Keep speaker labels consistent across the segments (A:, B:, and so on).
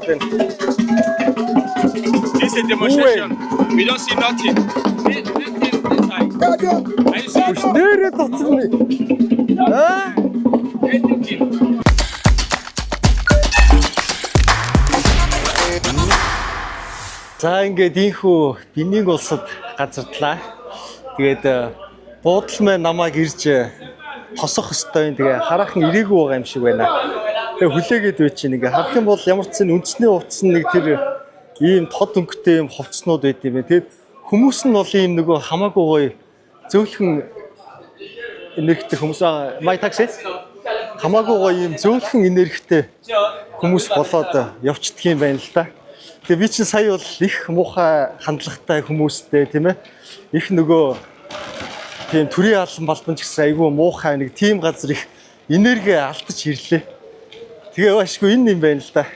A: гараад байна?
B: This is a demonstration. We don't see nothing. This thing inside. Are you seeing
A: Нэрээ цоцсон. Аа?
B: anything?
A: За, ингээд ийнхүү Бенин улсад газардлаа. Тэгээд буудал маань намайг ирж тосох ёстой юм. Тэгээ хараахан ирээгүй байгаа юм шиг байна. Тэгээ хүлээгээд бай чинь, ингээ харах юм бол ямар ч зэн үндэсний хувцас нь нэг тэр ийм тод өнгөтэй юм хувцснууд байт юм байна. Тэгээд хүмүүс нь бол ийм нөгөө хамаагүй гоё зөөлхөн энергитэй хүмүүс аа, my taxi, хамаагүй гоё ийм зөөлхөн энергитэй хүмүүс болоод явцдаг юм байна л да. Тэгээ би чинь сая бол их муухай хандлагатай хүмүүстэй, тийм ээ. Их нөгөө тийм төрийн алан балбан ч гэсэн айгүй муухай нэг тийм газар их энерги алдаж ирлээ. Тэгээ ашгүй энэ юм байна л да.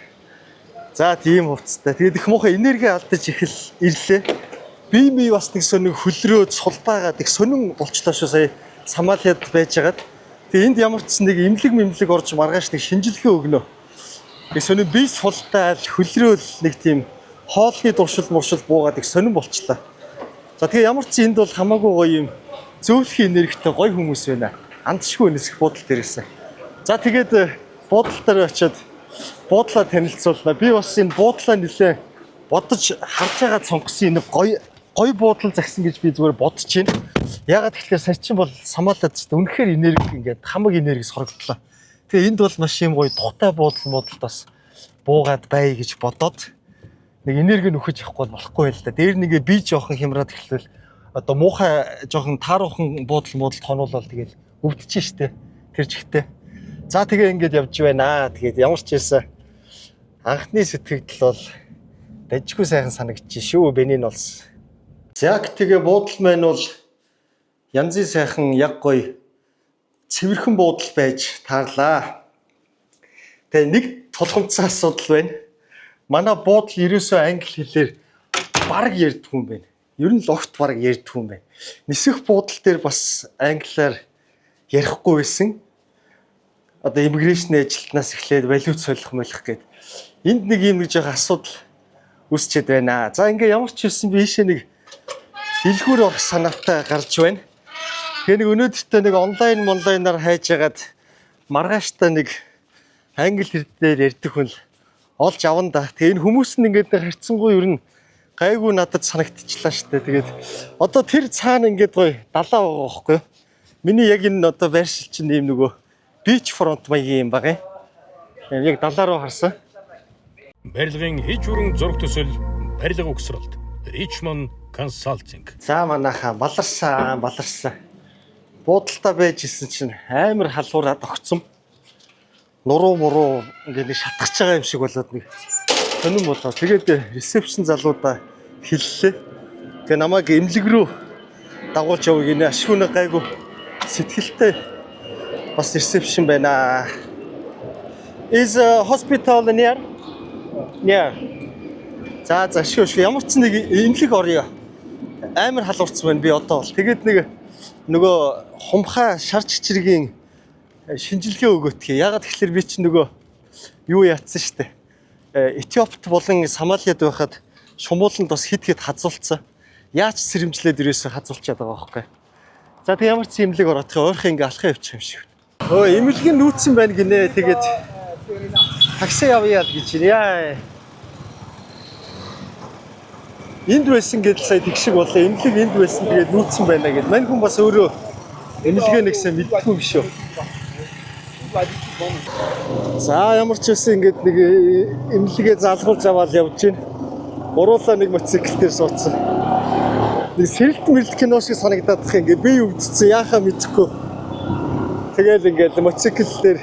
A: За, тийм хувцастай. Тэгээд их муухай энерги алдаж их л ирлээ. Би ми бас нэг сонин хөлрөөд сулбаагаад их сонин болчлоо шүү сая Сомалиад байжгаад. Тэгээ энд ямар ч нэг эмнэлэг мэмлэг орж маргааш нэг шинжилгээ өгнө. Нэг сонин би султаал хөлрөөл нэг тийм хоолны дуршил муршил буугаад их сонин болчлаа. За, тэгээ ямар ч энд бол хамаагүй гоё юм зөөлхийн энергитэй гоё хүмүүс байна. Андшгүй нисэх буудал дээрээсээ. За, тэгээд буудал дээр очиод буудлаа танилцуулна. Би бас энэ буудлаа нэлээ бодож харж байгаа цонгосон, энэ гоё гоё буудлал загсан гэж би зүгээр бодож байна. Ягаад гэхээр сая чинь бол Сомалиад ч үнэхээр энерги ингээд хамаг энерги сорогдлоо. Тэгээ энд бол маш юм гоё тухтай буудал муудалд бас буугаад бай гэж бодоод нэг энерги нөхөж явахгүй бол болохгүй л да. Дээр нэгээ би жоохон хямраад эхлвэл одоо муухай жоохон тааруухан буудал муудал тонуулал тэгэл өвдөж штэ. Тэр чигтээ. За, тэгээ ингээд явж байна. Тэгээд ямар ч байсан анхны сэтгэгдэл бол дажгүй сайхан санагдчих шүү Бенин улс. Яг тэгээ буудал маань бол янзын сайхан яг гоё цэвэрхэн буудал байж таарлаа. Тэгээ нэг тулгамдсан асуудал байна. Манай буудал ерөөсөө англи хэлээр бараг ярьдгүй юм байна. Ер нь л огт бараг ярьдгүй юм байна. Нисэх буудал дээр бас англиар ярихгүй байсан. Одоо immigration ажилтнаас эхлээд валют солих молих гээд энд нэг юм нэг жоохон асуудал үүсчихэд байна. За, ингээ ямар ч байсан би ийшээ нэг дэлгүүр орох санаатай гарч байна. Тэгээ нэг өнөөдөртөө нэг онлайн онлайнаар хайж агаад маргааштай нэг англи хэл дээр ярьдаг хүн л олж аван да. Тэгээ энэ хүмүүс нь ингээд нэг харьцангуй ер нь гайгүй надад санагдчихлаа штэ. Тэгээд одоо тэр цаана ингээд гоё далаа байгаа байхгүй юу? Миний яг энэ одоо байршил чинь ийм нөгөө beach front маягийн юм байгаа юм. Яг далаа руу харсан.
C: Барилгын иж бүрэн зураг төсөл, барилга угсралт. Richmond Consulting.
A: За, манайхаа баларсан, баларсан. Буудалтай байж исэн чинь амар халуураад огцом. Нуруу муруу ингээд нэг шатгаж байгаа юм шиг болоод нэг сонирн болоо. Тэгээд reception залуудаа хэллээ. Тэгээ намайг эмнэлэг рүү дагуулж явъя гинэ. Ашгүй нэг гайгүй сэтгэлтэй бас reception байна. Is a hospital near? Near. За, ашгүй, ашгүй, ямар ч нэг эмнэлэг орё. Амар халуурсан байна би одоо бол. Тэгээд нэг нөгөө хумхаа шар чичиргийн шинжилгээ өгөөтгий. Ягаад тэгэхээр би чинь нөгөө юу яатсан штэ. Этиопт болон Сомалиад байхад шумууланд бас хит хит хазуулцсан. Яаж сэрэмжлээд ирээсээ хазуулчаад байгаа байхгүй. За, тэг ямар ч эмнэлэг ороодох ойрхон ингээ алхаа явчих юм шиг. Өө, эмнэлгийн нүүцсэн байна гинэ. Тэгээд такси явъя гэж байна. Яа. Энд байсан гэдэл сая тэг шиг болоо. Эмнэлэг энд байсан, тэгээд нүүцсэн байна гэд. Мань хүн бас өөрөө эмнэлгээ нэгсэн мэдгүй юм шүү. За, ямар ч байсан ингээд нэг эмнэлгээ залгуулж аваад явж байна. Гуруулаа нэг мотоцикл дээр суудсан. Нэг сэрэлт мэрэлт кино шиг санагдаад тах, ингээд би өвдсөн, яхаа мэдэхгүй. Тэгэл ингээд мотоцикл дээр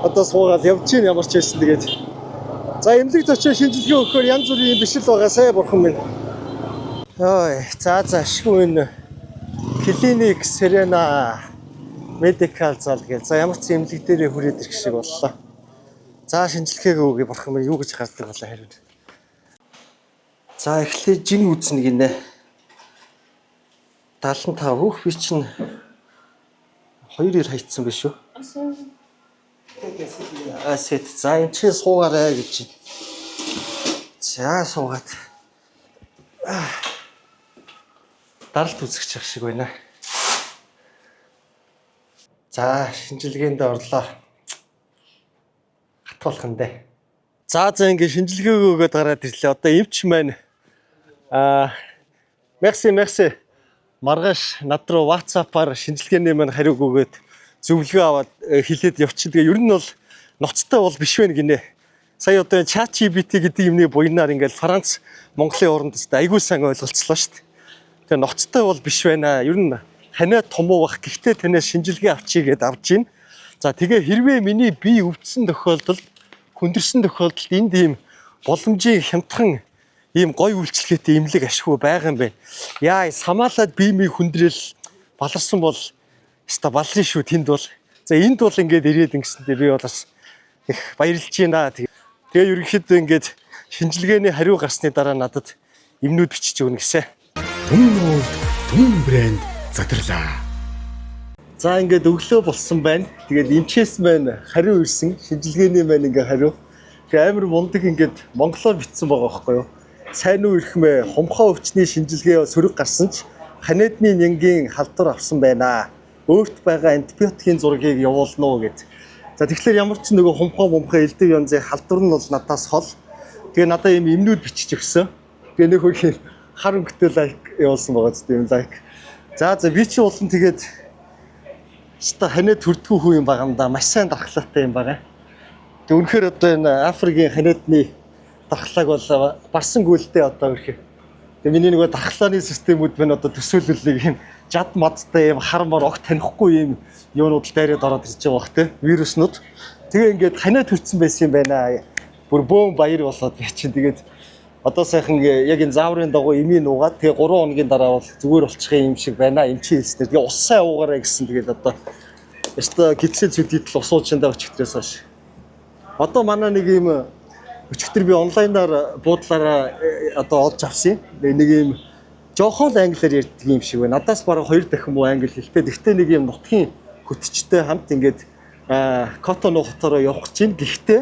A: одоо суугаад явж байна ямар ч байсан тэгээд. За, эмнэлэгт очиж шинжилгээ өгөхөөр янз бүрийн юм биш л байгаа сая, бурхан минь. Ой, за, ашгүй энэ клиник Serena Medical зал гээл. За, ямар ч эмнэлэг дээрээ хүрээд ирэх шиг боллоо. За, шинжилгээг өгье, бурхан минь, юу гэж гардаг болоо хариу. За, эхлээд жин үзнэ гинэ. 75 хөөх би чинь 2 ил хайцсан биш үү?
D: Take a seat here.
A: А, sit. За, энэ чи суугаарай гэж байна. За, суугаад. Аа. Даралт үзэж явах шиг байна. За, шинжилгээнд орлоо. Хатгуулах нь дээ. За, ингээ шинжилгээгөө өгөөд гараад ирлээ. Одоо эмч маань merci, merci. Маргааш над руу WhatsApp-аар шинжилгээний маань хариуг өгөөд зөвлөгөө аваад хэлээд явчих. Тэгээ ер нь бол ноцтой бол биш вэ гинэ. Сая одоо энэ ChatGPT гэдэг юмны буянаар ингээл Франц Монголын оронд ч айгүй сайн ойлголцлоо шүү дээ. Тэгээ ноцтой бол биш байна. Ер нь ханиа тумуу бах. Гэхдээ танаас шинжилгээ авчий гэд авч гин. За, тэгээ хэрвээ миний бие өвдсөн тохиолдолд, хүндэрсэн тохиолдолд энд ийм боломжийн хямдхан ийм гой үйлчлэгээтэй эмнэлэг ашгүй байгаа юм байна. Яа, самаалаад бие мий хүндрэл баларсан бол өста балрын шүү тэнд бол. За, энд бол ингээд ирээд ингэсэндээ би бол бас их баярлж байна. Тэгээ ерөнхийдөө ингээд шинжилгээний хариу гарсны дараа надад эмнүүд бичиж өгнө гэсэн.
C: Түн уулд түн брэнд задарлаа.
A: За, ингээд өглөө болсон байна. Тэгээд эмчээс маань хариу ирсэн. Шинжилгээний маань ингээ хариу. Тэгээ амар мундаг ингээд монголоор бичсэн байгаа байхгүй юу? Сайн уу, эрхмээ, хумхаа өвчний шинжилгээ сөрөг гарсан ч ханиадны нянгийн халдвар авсан байна. Өөрт байгаа антибиотикийн зургийг явуулна уу гэд. За, тэгэхээр ямар ч нөгөө хумхаа мумхаа элдэв янзын халдвар нь бол надаас хол. Тэгээ надаа ийм эмнүүд бичиж өгсөн. Тэгээ нэг хөрх юм хар өнгөтэй like явуулсан байгаа ч тийм like. За, би чи болон тэгээд өстой ханиад төрдгөө хүн юм байгаа юм да. Маш сайн дархлаатай юм байгаа. Тэг үнэхээр одоо энэ Африкийн ханиадны дархлааг бол барсан гүйлдээ одоо үнэхээр. Тэг миний нөгөө дархлааны системүүд байна одоо төсөөлөл нэг юм жад мадтай юм хар мар огт танихгүй юм юунууд л дайраад ороод ирж байгаа бах те вируснууд. Тэгээ ингээд ханиад төрсэн байсан юм байна. Бүр бөөн баяр болоод би чинь тэгээд одоо сайхан яг энэ зааврын дагуу эмийн нуугаад тэгээ 3 хоногийн дараа бол зүгээр болчих юм шиг байна. Эмчийн хэлснээр. Тэгээ ус сайн уугаарай гэсэн. Тэгээд одоо өстой гидсээ зүдийтэл ус ууж даа өчигдрээс хойш. Одоо манай нэг юм өчигдөр би онлайнаар буудлаараа одоо олж авсан юм. Нэг юм жоохон л англиар ярьдаг юм шиг байна. Надаас бараг хоёр дахин муу англи хэлтэй. Тэгтээ нэг юм нутгийн хөтчтэй хамт ингээд Котоно хотоороо явах гэж байна. Гэхдээ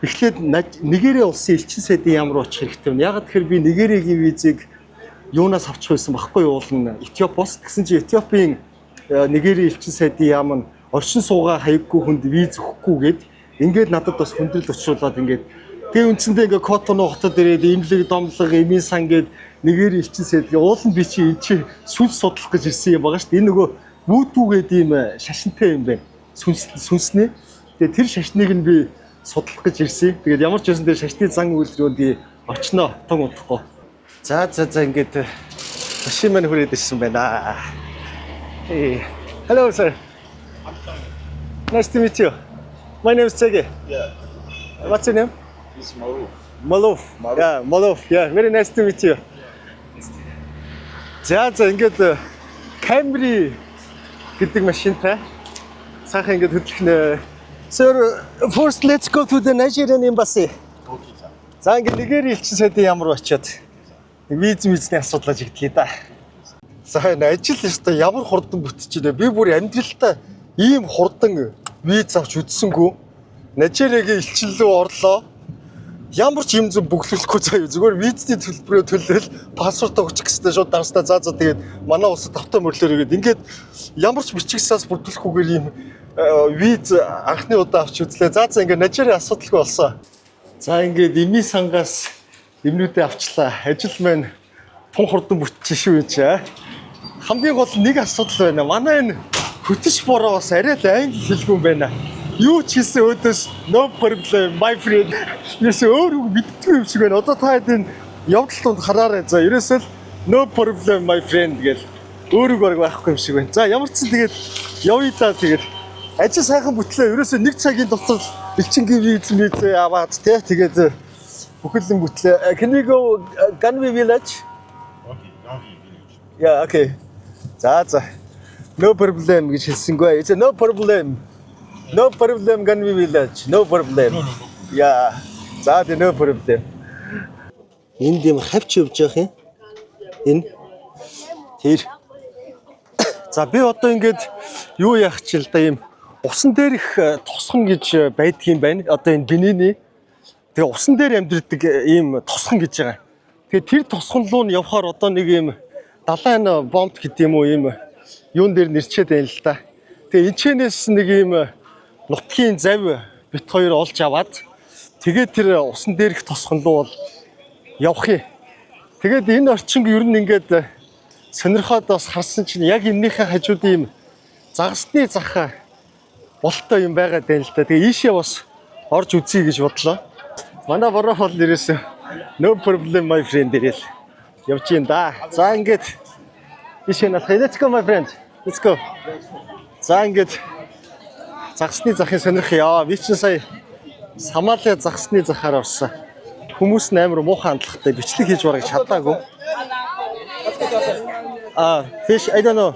A: эхлээд Нигерийн улсын элчин сайдын яам руу очих хэрэгтэй байна. Ягаад тэгэхээр би Нигерийн визийг юунаас авчих байсан багхгүй юу уулна Этиопоос. Тэгсэн чинь Этиопийн Нигерийн элчин сайдын яам нь оршин суугаа хаяггүй хүнд виз өгөхгүй гээд ингээд надад бас хүндрэл учруулад ингээд тэгээ үндсэндээ ингээд Котоно хотод ирээд эмнэлэг домлого эмийн сан гээд Нигерийн элчин сайд уулын би чи эн чи сүнс судлах гэж ирсэн юм байгаа шүү дээ. Энэ нөгөө вүдүү гэдэг ийм шашинтай юм байна. Сүнс сүнсний. Тэгээ тэр шашныг нь би судлах гэж ирсэн. Тэгээд ямар ч байсан тэр шашны зан үйл рүү би очноо тун удахгүй. За, ингээд машин маань хүрээд ирсэн байна. Hey. Hello, sir. Nice to meet you. My name is Tsege.
E: Yeah,
A: What's your name?
E: it's Maruf.
A: Maloof.
E: Maloof.
A: Yeah, Maloof. Yeah, very nice to meet you. За, ингээд Camry гэдэг машинтай сайхан ингээд хөдлөх нэ. Sir, first let's go to the Nigerian embassy.
E: Okay, sir.
A: За, ингээд Нигерийн элчин сайдын яам руу очиод виз мизний асуудлаа жигдлээ да. За, энэ ажил өстой ямар хурдан бүтэж байна. Би бүр амьдралдаа ийм хурдан виз авч үзсэнгүй. Нижериагийн элчин рүү орлоо. Ямар ч юм зүг бөглөхгүй заяа. Зүгээр визний төлбөрөө төлөөл, паспортоо өгчих гэстэй шууд дарсдаа за, тэгээд манай улсад тавтай мөрлөөрэй гээд ингээд ямар ч бичигсаас бүрдүүлэхгүйгээр ийм виз анхны удаа авч үзлээ. За, ингээд Нижерийн асуудалгүй болсон. За, ингээд эмийн сангаас эмнүүдээ авчлаа. Ажил маань тун хурдан бүтчихэн шүү энэ чи. Хамгийн гол нэг асуудал байна. Манай энэ хөтөч бороо бас арай л англи хэлгүй юм байна. Юу ч хийсэн өөдөөс "No problem, my friend" ерөөсөө өөр үг мэддэггүй юм шиг байна. Одоо та хэд энэ явдал тунд хараарай. За, ерөөсөө л "No problem, my friend" гэл өөр үг бараг байхгүй юм шиг байна. За, ямар ч зэн тэгээд явъя да, тэгээд ажил сайхан бүтлээ. Ерөөсөө нэг цагийн дотор элчингийн виз миз аваад те тэгээд бүхэл нь бүтлээ. Can we go Ganvi village?
E: Okay, Ganvi village.
A: Yeah, okay. За. "No problem" гэж хэлсэнгүй. It's a no problem. No problem, Ganvi village. No problem.
E: No, no, no.
A: Yeah. За, тэ no problem. Энд юм хавч явж явах юм. Энэ. Тэр. За, би одоо ингээд юу яах чи л да юм Усан дээрх тосгон гэж байдгийн байна. Одоо энэ Бениний. Тэгээ усан дээр амьдардаг ийм тосгон гэж байгаа. Тэгээ тэр тосгон руу нь явхаар одоо нэг ийм далайн бомб гэдэг юм уу, ийм юун дээр нэрчээд байна л да. Тэгээ энчэнээс нэг ийм нутгийн зав бит хоёр олж аваад тэгээд тэр усан дээрх тосгон руу бол явах юм. Тэгээд энэ орчинг ер нь ингээд сонирхоод бас харсан чинь яг энэнийхээ хажууд ийм загасны зах болтой юм байгаад байна л да. Тэгээ ийшээ бас орж үзье гэж бодлоо. Манай bro бол нэрээс "No problem, my friend" дээрэл явж юм да. За, ингээд ийшээ налах. Let's go, my friend. Let's go. За, ингээд загасны захын сонирхъя. Би чинь сая Сомали загасны захаар орсон. Хүмүүс нь амар муухай хандлагатай, бичлэг хийж бараг чадаагүй. А, fish, I don't know.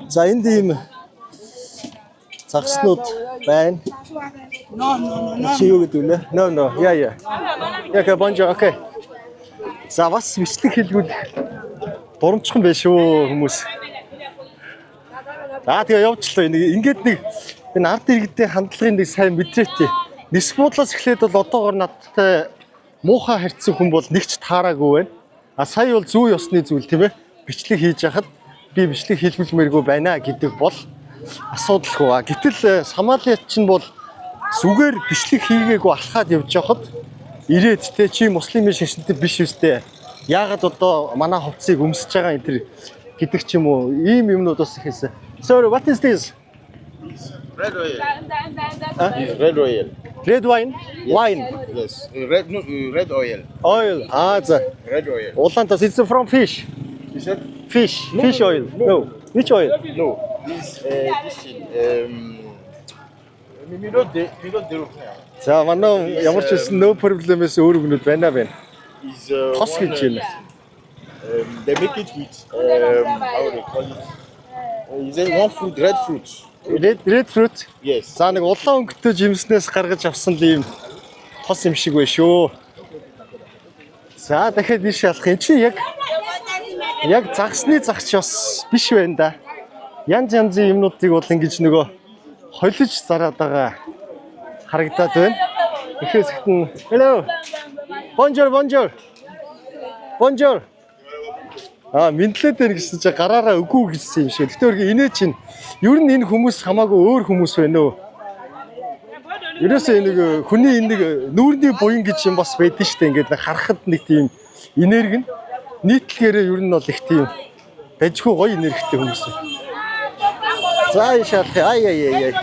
A: За, энд ийм загаснууд байна.
D: No, no, no, no.
A: Чи юу гэдэг вэ? No, no. Yeah. Yeah, okay, bonjour. Okay. За, бас бичлэг хийлгүүл дурамчхан байх шүү, хүмүүс. За, тэгээ явуулчлаа. Нэг ингээд нэг энэ ард иргэдийн хандлагын нэг сайн мэдрээтэй. Нис буудлаас эхлээд бол одоогор надтай муухай харьцсан хүн бол нэг ч таараагүй байна. А сая бол зүй ёсны зүйл, тийм ээ. Бичлэг хийж яхад би бичлэг хийлгүүлмээргүй байна гэдэг бол асуудалгүй. А гэтэл Сомалиач чинь бол зүгээр бичлэг хийгээгүй алхаад явж байхад ирээд те, чи муслимын шашинтай биш үстэй. Яагаад одоо манай хувцсыг өмсөж байгаа энэ тэр гэдэг ч юм уу, ийм юмнууд бас ихээсэ. Sorry, what is this?
E: Red oil.
A: Huh?
E: Red oil.
A: Red wine? Wine.
E: Yes. Red, no, red oil.
A: Oil. Аа, за.
E: Red oil.
A: Улаан тос, it's from fish.
E: You said
A: Fish.
E: No,
A: Fish
E: no,
A: oil.
E: no.
A: No. Which oil?
E: No. This thing. Me not the
A: За, манай ямар ч байсан no problem-ээс өөр үгнүүд байна байна.
E: Is
A: Тос
E: one,
A: гэж байна.
E: They make it with how they call it? Is it one fruit? Red fruit.
A: Red fruit.
E: Yes.
A: За, нэг улаан өнгөтэй жимснээс гаргаж авсан л ийм тос юм шиг байна шүү. За, дахиад ийш алах юм чи яг загасны зах ч бас биш байна да. Янз янзын юмнуудыг бол ингэж нөгөө холиж зараад байгаа харагдаад байна. Эхээс хэвтэн. Hello. Bonjour, bonjour. Bonjour. Аа, мэндлээд байна гэсэн чи гараараа үгүй гэсэн юм шиг. Гэтэ өргө инээ чинь ер нь энэ хүмүүс хамаагүй өөр хүмүүс байна өө. Ерөөсөө энэ нэг хүний энэ нэг нүүрний буян гэж юм бас байдэн штэ, ингээд нэг харахад нэг тийм энерги нь нийтлэгээрээ ер нь бол их тийм дажгүй гоё энергитэй хүмүүс. За, энэ шалах. Ай ай ай ай.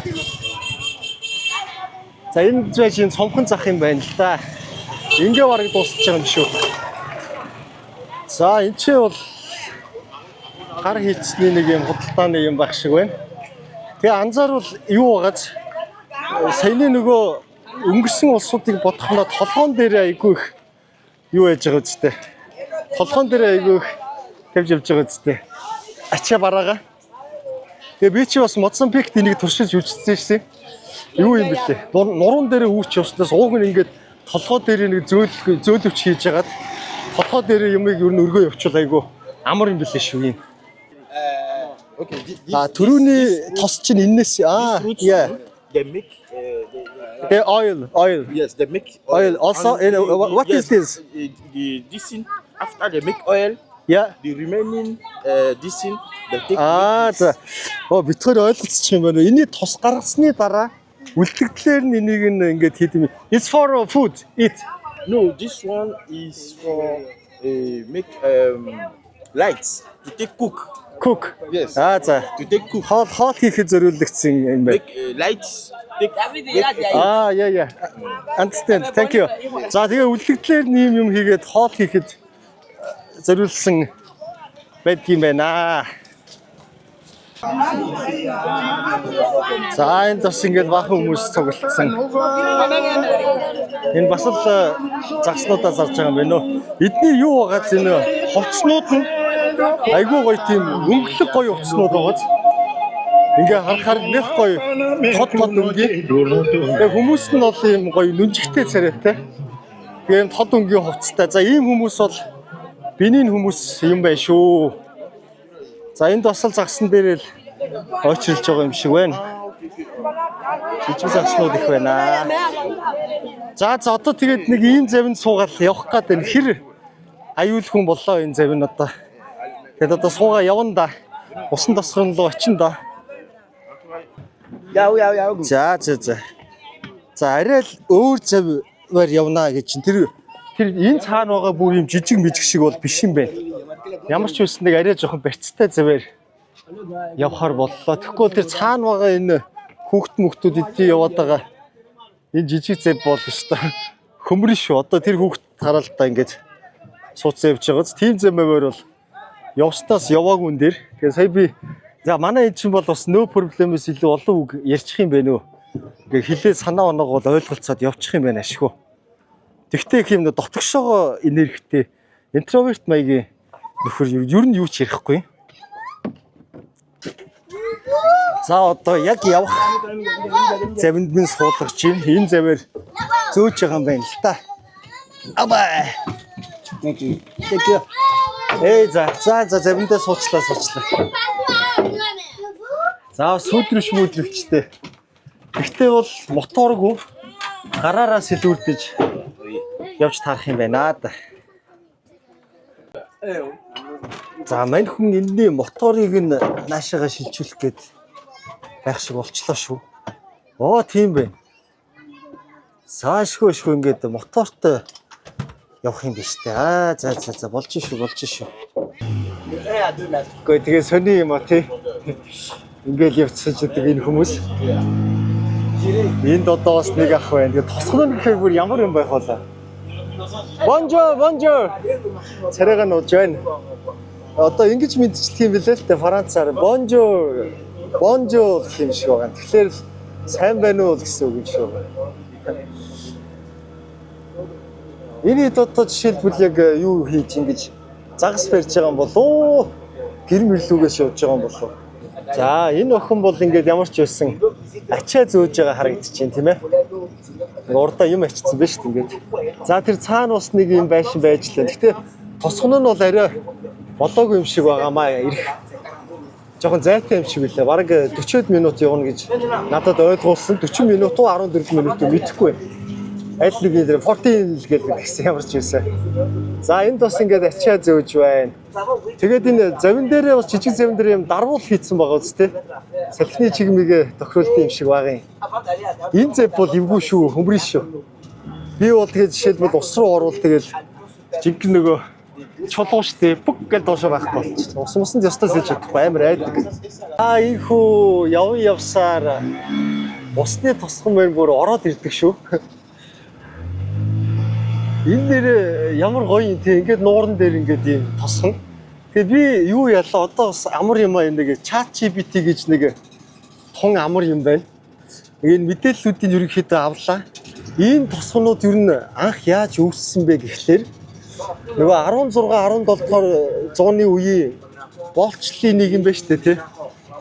A: За, энэ зүй чинь цомхон зах юм байна л да. Ингээ бараг дуусчих юм шүү. За, энэ ч бол гар хийцний нэг юм худалдааны юм байх шиг байна. Тэгээ анзаарвал юу байгааз саяны нөгөө өнгөрсөн улсуудыг бодохноо толгоон дээр айгүй их юу яаж байгаа үстэй. Толгоон дээр айгүй их тавьж явж байгаа үстэй. Ачаа бараага. Тэгээ би чи бас Мозамбикт энийг туршиж үзсэн шээ. Юу юм бэлээ? Нуруун дээр үүч явснаас ууг нь ингээд толгой дээр нэг зөөлөвч хийж хагаад толгой дээр юмыг ер нь өргөө явуучвал айгүй амар юм бэлээ шүү юм.
E: Okay. This,
A: А, түрүүний тос чинь энэс аа,
E: fruits,
A: yeah.
E: they make
A: The oil, oil.
E: Yes, they make
A: Oil also
E: And
A: what is
E: yes,
A: this?
E: The this thing, after they make oil, the remaining this thing they take.
A: Аа
E: Make this.
A: за. Оо, бид хоёр ойлголцчих юм байна. Эний тос гаргасны дараа үлдэгдлээр нь энийг нь ингээд хийд юм. It's for food. Eat.
E: No, this one is for make lights to take cook.
A: Cook.
E: Yes.
A: Аа, за.
E: To take cook.
A: Хоол хийхэд зориулагдсан юм байна.
E: Make lights. Take make food.
A: Аа, yeah. Understand. Thank you. За, тэгээ үлдэгдлээр нь ийм юм хийгээд хоол хийхэд зориулсан байдгийм байна. За, энд бас ингээд баахан хүмүүс цуглдсан. Энэ бас л загаснуудаа зарж байгаа юм байна уу? Эдний юу байгаа зэ, энэ хувцснууд нь айгүй гоё, тийм өнгөлөг гоё хувцснууд байгааз. Ингээ харахаар нэх гоё тод тод өнгийн. Тэгээ хүмүүс нь бол ийм гоё нүнжигтэй царайтай. Тэгээ ийм тод өнгийн хувцастай. За, ийм хүмүүс бол Бенин хүмүүс юм байна шүү. За, энд бас л загсан дээр л очирлж байгаа юм шиг байна. Жижиг загснууд их байна. За за, одоо тэгээд нэг ийм завинд суугаад явах гээд байна. Хэр аюулгүй боллоо энэ завин одоо. Тэгээд одоо суугаа явна да. Усан тосгон руу очин да.
E: Яа яа яа.
A: За за за. За, арай л өөр заваар явна гэж чинь тэр энэ цаана байгаа бүр юм жижиг мижиг шиг бол биш юм байна. Ямар ч байсан нэг арай жоохон барьцтай заваар явхаар боллоо. Тэгэхгүй бол тэр цаана байгаа энэ хүүхд мөхтүүд эдний яваад байгаа энэ жижиг зав бол өстой хөмрөн шүү. Одоо тэр хүүхд хараад та ингэж сууцсан явж байгааз тийм зэмээр бол явснаас яваагүй энэ дээр. Тэгээ сая би за манай энэ чинь бол бас no problem-ээс илүү олон үг ярьчих юм байна уу? Ингээ хилээ санаа оноог бол ойлголцоод явчих юм байна ашгүй. Тэгтээ их юм дотгошоогоо энергитэй introvert маягийн нөхөр ер нь юу ч ярихгүй. За, одоо яг явах завинд минь суулгаж байна. Энэ заваар зөөж байгаа юм байна л та. Абай.
E: Thank you.
A: Thank you. Эй, за за за, завиндаа суучлаа, суучлаа. За, сүдрвч мүдрвчтэй. Гэхдээ бол моторгүй гараараа сэлүүрдэж явж таарах юм байна да. За, мань хүн энэний моторыг нь наашаага шилжүүлэх гээд байх шиг болчлоо шүү. Оо, тийм байна. Саашгүй шүү, ингээд мотортой явах юм биш үү? Аа, за за за, болж шүү, болж шүү. Гэхдээ тэгээ сони юм а тий. Ингээл явцсан ч гэдэг энэ хүмүүс. Энд одоо бас нэг ах байна. Тэгээ тосгон гэхээр бүр ямар юм байх вэ? Bonjour, bonjour. Царайгаа нууж байна. Одоо ингэж мэдчихлэх юм билээ л дээ Францаар. Bonjour. Bonjour гэх юм шиг байгаа. Тэгэхээр л сайн байна уу гэсэн үг юм шиг байна. Энэ хэд одоо жишээлбэл яг юу хийж ингэж загас барьж байгаа юм болов уу? Гэр мэрлүүгээс явж байгаа юм болов уу? За, энэ охин бол ингээд ямар ч байсан ачаа зөөж байгаа харагдчихээн, тийм ээ. Нэг урдаа юм ачсан байна шүү дээ ингээд. За, тэр цаана бас нэг юм байшин байж лээ. Гэхдээ тосгон нь бол арай болоогүй юм шиг байгаамаа, ирэх жоохон зайтай юм шиг билээ. Бараг 40 минут явна гэж надад ойлгуулсан. 40 минут уу, 14 минут уу, мэдэхгүй байна. Аль нэг дээр 14 л гэлээ гэсэн ямар ч байсан. За, энд бас ингээд ачаа зөөж байна. Тэгээд энэ завин дээрээ бас жижиг завин дээр юм дарвуул хийцэн байгаа үст тээ. Салхины чигмэгээ тохируулсан юм шиг байгаа юм. Энэ зав бол эвгүй шүү, хөмрөн шүү. Би бол тэгээд жишээлбэл ус руу орвол тэгэл жинхэнэ нөгөө чулуу штэ бүк гэл доошоо байхгүй болчих. Ус мусанд ёстой сэлж чадахгүй, амар айдаг. Аа, ийхүү яван явсаар усны тосгон мөн бүр ороод ирдэг шүү. Энэ нэр ямар гоё юм те, ингээд нууран дээр ингээд ийм тосгон. Тэгээ би юу ялаа, одоо бас амар юм аа, энэ нэг Chat GPT гэж нэг тун амар юм байна. Энэ мэдээллүүдийн ерөнхийдөө авлаа. Энэ тосгонууд ер нь анх яаж үүссэн бэ гэхлээр нөгөө 16 17 дугаар зууны үеийн боолчлолын нэг юм байна шүү дээ, тий.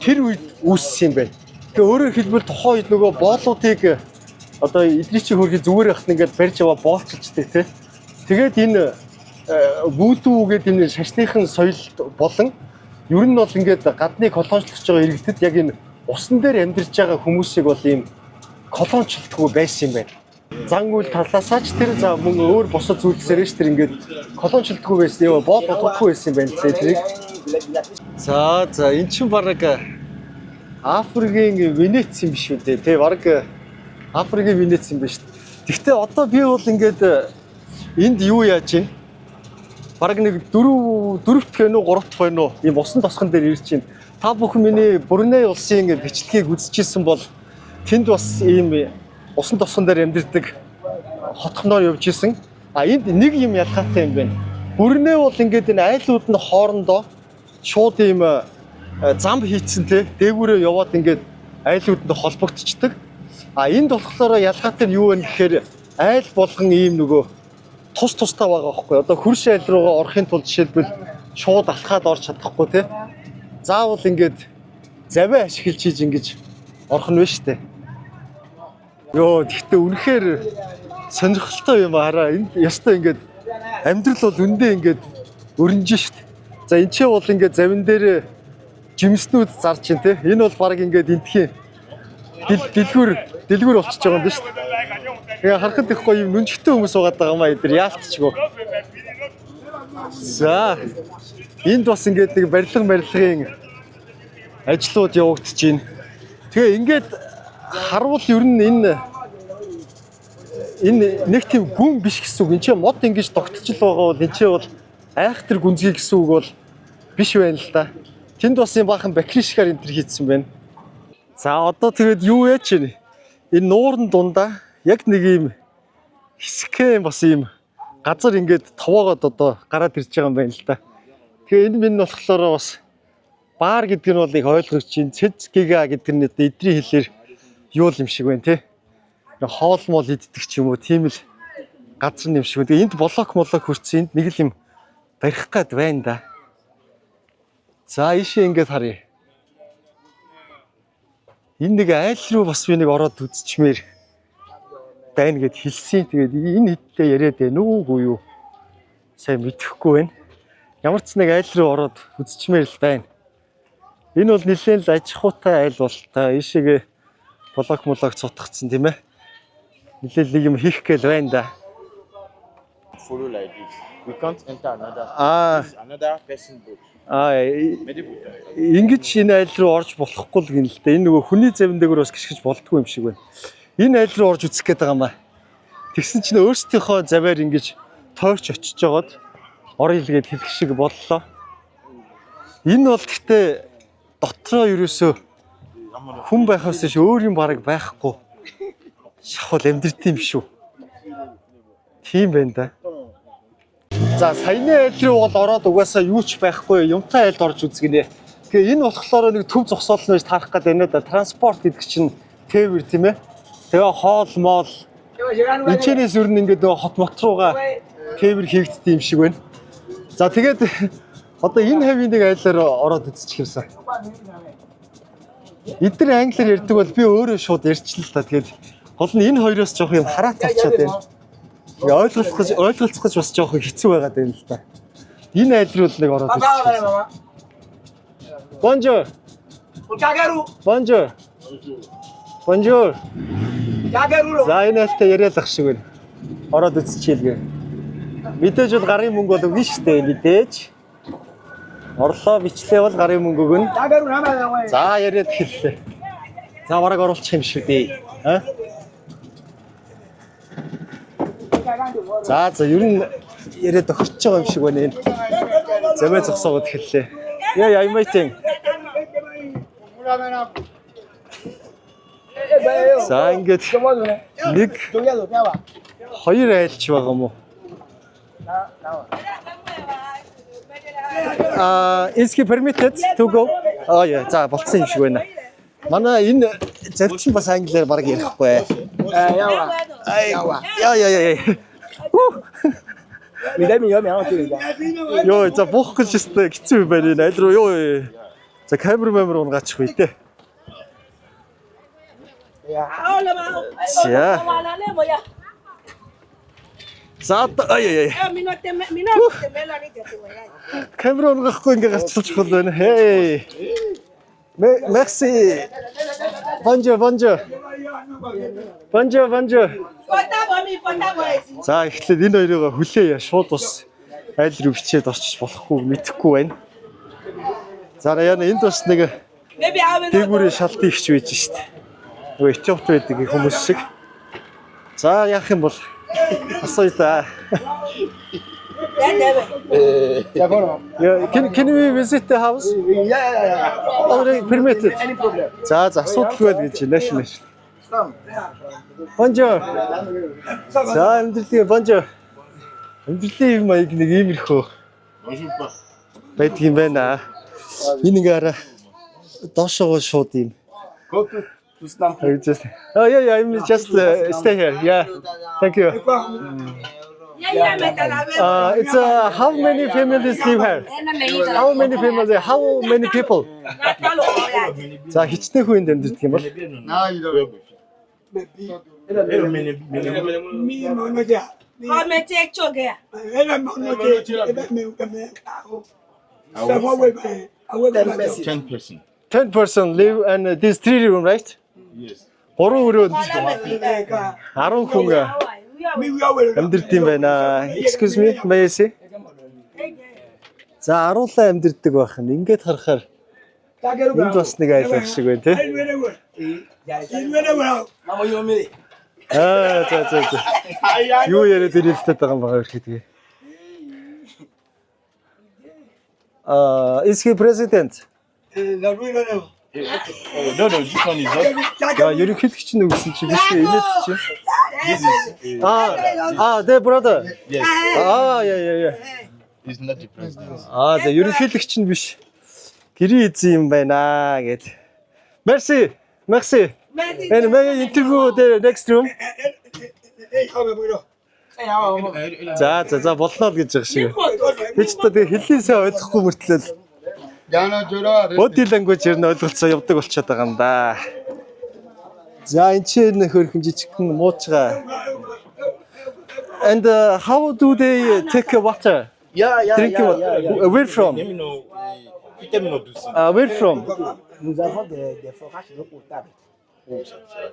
A: Тэр үед үүссэн юм байна. Тэгээ өөрөөр хэлбэл тухайн үед нөгөө боолуудыг одоо эдний чинь хөрхи зүгээр яхад ингээд барьж аваа боолчилчдаг, тий. Тэгээд энэ вүдүү гэдэг энэ шашныхан соёл болон ер нь бол ингээд гадны колоничлогч байгаа иргэдэд яг энэ усан дээр амьдарч байгаа хүмүүсийг бол ийм колоничлдоггүй байсан юм байна. Зан үйл талаасаа ч тэр, за мөн өөр бусад зүйлсээрээ ч тэр ингээд колоничлдоггүй байсан юм, боол болгохгүй байсан юм байна лээ тэрийг. За за, эн чинь бараг Африкийн Венец юм биш үү дээ. Тэ, бараг Африкийн Венец юм биш. Гэхдээ одоо би бол ингээд энд юу яаж юм? Бараг нэг дөрөв дөрөвт байна уу, гурав дахь байна уу? Ийм усан тосгон дээр ирж байна. Та бүхэн миний Бруней улсын бичлэгийг үзчихсэн бол тэнд бас ийм усан тосгон дээр амьдардаг хотхноор явж исэн. А энд нэг юм ялгаатай юм байна. Бруней бол ингээд энэ айлууд нь хоорондоо шууд ийм зам хийцэн те, дээгүүрээ яваад ингээд айлууд нь холбогдчихдаг. А энд болохоор ялгаатай нь юу вэ гэхээр айл болгон ийм нөгөө тус тустай байгаа байхгүй. Одоо хөрш айл руугаа орохын тулд жишээлбэл шууд алхаад орж чадахгүй те. Заавал ингээд завиа ашиглаж хийж ингэж орох нь байна штэ. Йоо, тэгтээ үнэхээр сонирхолтой юм хараа. Энд ястай ингээд амьдрал бол үндэ ингээд өрнөж штэ. За, энэ ч бол ингээд завин дээр жимснүүд зарж чинь те. Энэ бол баг ингээд энтхийн Дэлгүүр дэлгүүр болчихж байгаа юм биш үү? Тэгээ харахад их гоё юм нүнжигтэй хүмүүс байгаа даа юм аа эдгээр яалтчгүй. За энд бас ингээд нэг барилга барилгын ажлууд явагдаж байна. Тэгээ ингээд харуул ер нь энэ нэг тийм гүн биш гэсэн үг. Энд чинь мод ингэж тогтчил байгаа бол энэ чинь бол айхтар гүнзгий гэсэн үг бол биш байна л да. Тэнд бас юм баахан бакришкаар энэ төр хийцэн байна. За одоо тэгээд юу яаж чинь энэ нуурын дундаа яг нэг юм хэсгэн бас юм газар ингээд товоогоод одоо гараад ирж байгаа юм байна л да. Тэгээ энэ минь болохоор бас баар гэдэг нь бол их ойлгож чинь цэц гига гэдэг нь одоо эдрийн хэлээр юу л юм шиг байна те. Нэг хоол моол иддэг ч юм уу тийм л газар юм шиг. Тэгээ энд блок молок хүрсэн энд нэг л юм барих гад байна да. За ийшээ ингээд харъя. Энэ нэг айл руу бас би нэг ороод үзчихмээр байна гэд хэлсэн. Тэгээд энэ хэдтэй яриад байна уугүй юу? Сайн мэдэхгүй байна. Ямар ч нэг айл руу ороод үзчихмээр л байна. Энэ бол нэлээд л аж ахуйтай айл бол та. Ийшээгээ блок молок цутгацсан тийм ээ. Нэлээд нэг юм хийх гээл байна да.
E: Follow like this. We can't enter another.
A: Аа
E: This is another person boat.
A: аа
E: Many people.
A: ингэж энэ айл руу орж болохгүй л гин л дээ. Энэ нөгөө хүний завин дээгүүр бас гიშгэж болдгүй юм шиг байна. Энэ айл руу орж үзэх гээд байгаа юм аа. Тэгсэн чинь өөрсдийнхөө заваар ингэж тойрч очиж жагаад орё л гээд хэлэх шиг боллоо. Энэ бол гэхдээ дотроо ерөөсөө хүн байхаас биш өөр юм бараг байхгүй. Шахвал амьдрт юм шүү. Тийм байна да. За саяны айл руу бол ороод угаасаа юу ч байхгүй юмтай айлд орж үзгэнэ. Тэгээ энэ болохоор нэг төв зогсоол нь байж таарах гээд байна да. Транспорт гэдэг чинь тээвэр тийм ээ. Тэгээ хоол моол энэчнээс ер нь ингээд нөгөө хот мот руугаа тээвэр хийгддэг юм шиг байна. За тэгээд одоо энэ хавийн нэг айлаар ороод үзчих юмсан. Эдгээр англиар ярьдаг бол би өөрөө шууд ярьчихлаа л та. Тэгээд гол нь энэ хоёроос жоох юм хараат авчаад байна. Тэгээ ойлголцох гэж бас жоох хэцүү байгаад байна л да. Энэ айл руу л нэг ороод үзчих. Bonjour. Bonjour. Bonjour. За энэ айлтай яриад ах шиг байна. Ороод үзчихээлгээ. Мэдээж бол гарын мөнгө бол өгнө шүү дээ мэдээж. Орлоо бичлээ бол гарын мөнгө өгнө. За яриад эхэллээ. За бараг оруулчих юм шүү дээ. А? За ер нь яриад охирч байгаа юм шиг байна энэ. Замаа зогсоогод эхэллээ. Yeah, I'm waiting. За ингээд нэг хоёр айлч байгаа юм уу? Аа, is he permitted to go? Аа яа, за болцсон юм шиг байна. Манай энэ завчин бас англиар баг ярихгүй. Яа яа яа. Яа. Йоо, за буух гэж өстэй хэцүү юм байна энэ айл руу ёо. За камер мамер унгаачих үе те. За. За одоо ай ай ай. Камер унгахгүй ингээ гарчлах чухал байна. Хей. Merci. Bonjour, bonjour. Bonjour, bonjour. За эхлээд энэ хоёрыг хүлээе. Шууд бас айл руу бичээд орчиж болохгүй мэдэхгүй байна. За яна энд бас нэг дээгүүрийн шалтын ихч байж штт. Нөгөө Этиопт байдаг хүмүүс шиг. За яах юм бол асууя та. Yeah, can we visit the house?
E: Yeah.
A: Already permitted.
E: Any problem?
A: За асуудалгүй л гэж байна шнэ. Bonjour. За амьдралын bonjour. Амьдралын юм маяг нэг иймэрхүү байдаг юм байна. Энэ ингээ араа доошоогоо шууд юм.
E: Go to Snap.
A: I just Oh yeah, I'm just stay here. Yeah. Thank you. It's how many families live here? How many families? How many people? За хичнээн хүн энд амьдардаг юм бол?
E: 10 person.
A: 10 person live and this three room, right? Гурван өрөөнд 10 хүн амьдардаг юм байна. Excuse me, may I see? За, 10-лаа амьдардаг байх нь. Ингээд харахаар энд бас нэг айл байх шиг байна, тий? Аа, за. Юу яриад ирэлтээд байгаа юм байгаа хэрэг тэгээ. Аа, is he president?
E: No, this one is not.
A: Я, ерөнхийлөгч нь үгсэн чи биш ээ, инээд чи.
E: This is.
A: Аа, the brother.
E: Yes,
A: Аа, yeah.
E: it's not the president.
A: Аа, за, ерөнхийлөгч нь биш. Гэрийн эзэн юм байна гэд. Merci. Merci. And may I interview the next room? За, болно л гэж байгаа шиг. Би ч одоо тэгээ хэлний сайн ойлгохгүй мөртлөө body language ер нь ойлголцоо явдаг болчиход байгаа юм да. За, энэ ч нөх хөрхөн жижигхэн муучгаа. And how do they take water?
E: Yeah,
A: Drinking
E: yeah,
A: water.
E: yeah.
A: Where from?
E: Let me know. Tell me not do something.
A: Where from?
F: Nous avons des forages d'eau potable.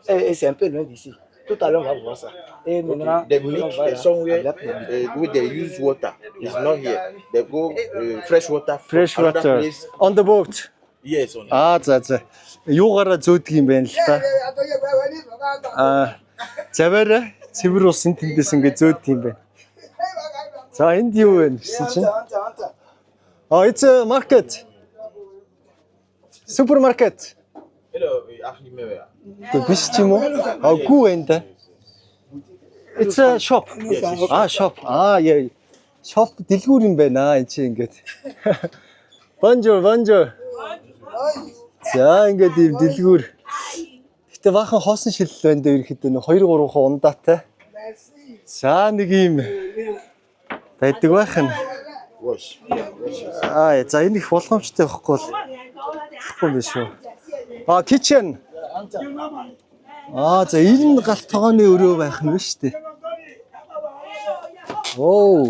F: Et c'est un peu loin d'ici. Tout à l'heure, on va voir ça. Et maintenant,
E: They
F: on
E: make
F: va là,
E: somewhere
F: avec les-
E: where they use water. It's not here. They go fresh water from
A: Fresh
E: another
A: water.
E: place.
A: On the boat.
E: Yes, on
A: Аа, за. Юугаараа зөөдөг юм байна л та. Аа, заваараа цэвэр усын тэндээс ингэ зөөдөг юм байна. За, энд юу вэ гэсэн чинь? Аа, it's a market. Supermarket.
E: Hello.
A: Үгүй биш ч юм уу? Аа, үгүй байна да. It's a shop. Аа, shop. Аа, яа. Shop, дэлгүүр юм байна энэ чинь ингээд. Bonjour, bonjour. За, ингээд ийм дэлгүүр. Гэтэ баахан хоосон шилэл байна да ерөөхдөө нэг 2 3 хуу ундаатай. За, нэг ийм байдаг байх нь.
E: Wash.
A: Аа, за, энэ их болгоомжтой байхгүй бол болохгүй юм биш үү? Аа, kitchen. Аа, за, энэ нь гал тогооны өрөө байх нь биш үү? Оо.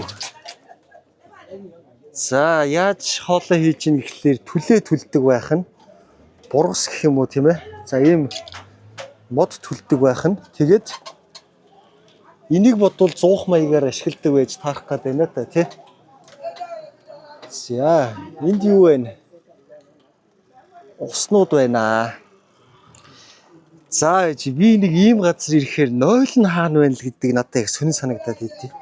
A: За, яаж хоолоо хийж ийн гэхлээр түлээ түлдэг байх нь. Бургас гэх юм уу, тийм ээ. За, ийм мод түлдэг байх нь. Тэгээд энийг бодвол 100 маягаар ашигладаг байж таарах гээд байна та, тий. За, энд юу вэ? Уснууд байна. За, чи би нэг ийм газар ирэхээр нойл нь хаана байна л гэдэг надад яг сонин санагдаад идэв.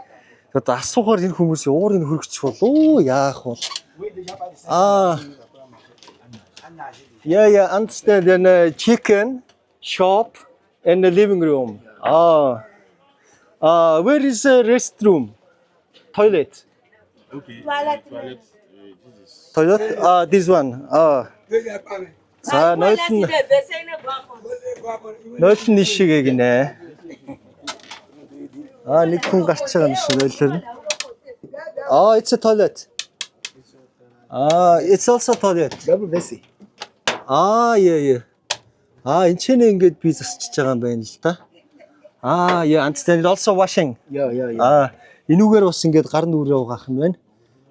A: Одоо асуухаар энэ хүмүүсийн уурыг хөргөчих болов уу? Яах вэ? Аа. Yeah, understand. And chicken shop and the living room. Ah. Where is the restroom? Toilet.
E: Okay. Toilet. This is.
A: Toilet? Ah, this one. Ah. За, нойл нь ишигээ гинэ. Аа, нэг хүн гарч байгаа юм шиг нойлоор нь. Аа, it's a toilet. Аа, it's also toilet.
F: Double WC.
A: Аа, yeah. Аа, энэ ч нэ ингээд би засчиж байгаа юм байна л да. Аа, yeah, understand. Also washing.
F: Yeah.
A: Аа, энүүгээр бас ингээд гар нүрээ угаах юм байна.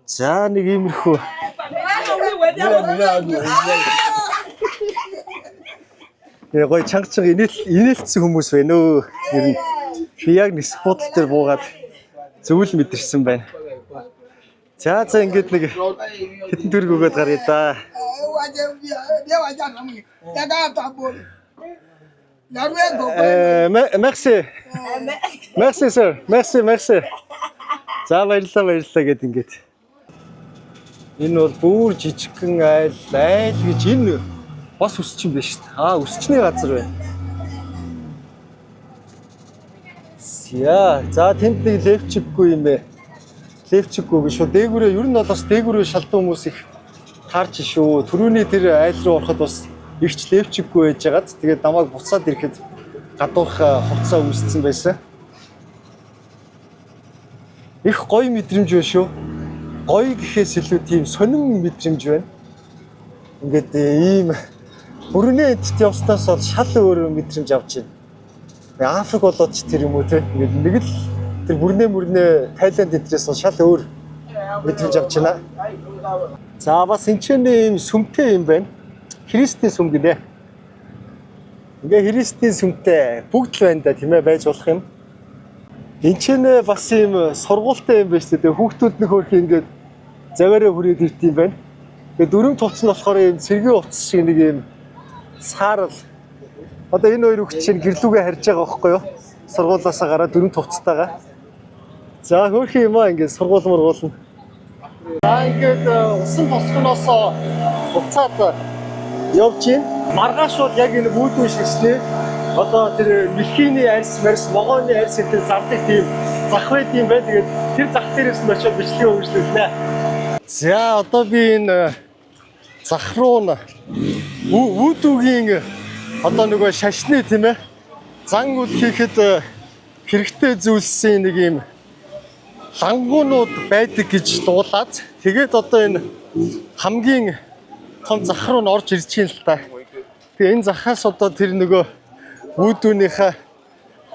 A: За, нэг иймэрхүү. Тэгээ гоё чанга чанга инээлтсэн хүмүүс байна өө. Ер нь би яг нисэх буудал дээр буугаад зөвл мэдэрсэн байна. За, ингээд нэг хэдэн төгрөг өгөөд гаръя да. Merci. Merci, sir. Merci, merci. За, баярлалаа, баярлалаа гэд ингээд. Энэ бол бүр жижигхэн айл, айл гэж энэ бас үсч юм байна шүү дээ. Аа, үсчний газар байна. За, тэнд нэг левчикгүй юм бэ. Левчикгүй гэж шүү. Дээгүүрээ ер нь бол бас дээгүүрээ шалдан хүмүүс их таарч шүү. Төрөүний тэр айл руу ороход бас ихч левчикгүй байж байгаад тэгээд намайг буцаад ирэхэд гадуурх хувцас өмссөн байсан. Их гоё мэдрэмж байна шүү. Гоё гэхээс илүү тийм сонин мэдрэмж байна. Ингээд ийм Бруней эдт явснаас бол шал өөр мэдрэмж авч байна. Африк болоод ч тэр юм уу те. Ингээд нэг л тэр Бруней мөрнөө Тайланд эдрээс бол шал өөр мэдрэмж авч байна. За, бас энэ ч ийм сүмтэй юм байна. Христийн сүм гинэ. Ингээ Христийн сүмтэй бүгд л байна да, тийм ээ, байж болох юм. Энд ч нэ бас юм сургуультай юм байна шүү дээ. Хүүхдүүд нөх хөрх ингээд заваараа хүрээд ирд юм байна. Тэгээ дөрөв хувцас нь болохоор юм цэргийн хувцас шиг нэг юм саарал. Одоо энэ хоёр хүүхд чинь гэрлүүгээ харж байгаа байхгүй юу? Сургуулаасаа гараад дөрөв хувцастайгаа. За, хөөрхөн юм аа, ингээд сургууль мургуулна. За, ингээд усан тосгоноосоо буцаад явж байна. Маргааш бол яг энэ вүүдүү шашны одоо тэр мэлхийний арьс марьс, могооны арьс энэ тэр зардаг тийм зах байд юм байна. Тэгээд тэр зах дээрээс нь очиод бичлэгээ хөгжлүүлнэ. За, одоо би энэ зах руу нь вүүдүүгийн одоо нөгөө шашны, тийм ээ, зан үйл хийхэд хэрэгтэй зүйлсийн нэг юм лангуунууд байдаг гэж дуулаад, тэгээд одоо энэ хамгийн том зах руу нь орж ирж байна л та. Тэгээ энэ захаас одоо тэр нөгөө вүүдүүнийхээ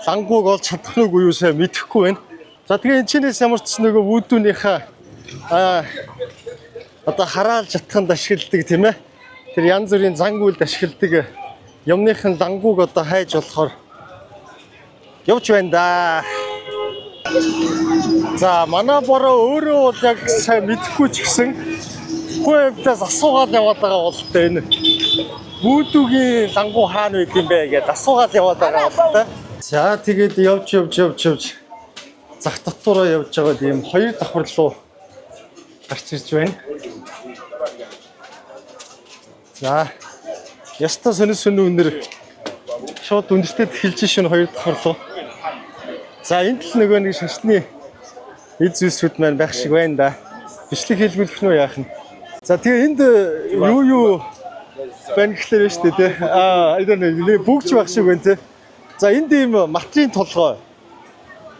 A: лангууг олж чадах нь үгүй юу, сайн мэдэхгүй байна. За, тэгээ энэ чинээс ямар ч нөгөө вүүдүүнийхээ одоо хараалж чадханд ашигладаг, тийм ээ. Тэр янз бүрийн зан үйлд ашигладаг юмныхын лангууг одоо хайж болохоор явж байна да. За, манай бороо өөрөө бол яг сайн мэдэхгүй ч гэсэн хүн амьтаас асуугаад яваад байгаа бол та, энэ вүүдүүгийн лангуу хаана байд юм бэ гэдээ асуугаад яваад байгаа бол та. За, тэгээд явж явж явж явж зах дотоороо явж байгаад ийм хоёр давхар руу гарч ирж байна. За, яста сонин сонин үнэр шууд үнэртэй эхэлж шин хоёр давхар руу. За, энд л нөгөө нэг шашны эд зүйлсүүд маань байх шиг байна да. Бичлэг хийлгүүлэх нь үү, яах нь. За, тэгээ энд юу юу байна гэхлээр байна шүү дээ, тий. Аа, I don't know, нэг бүгч байх шиг байна, тий. За, энд ийм матрийн толгой.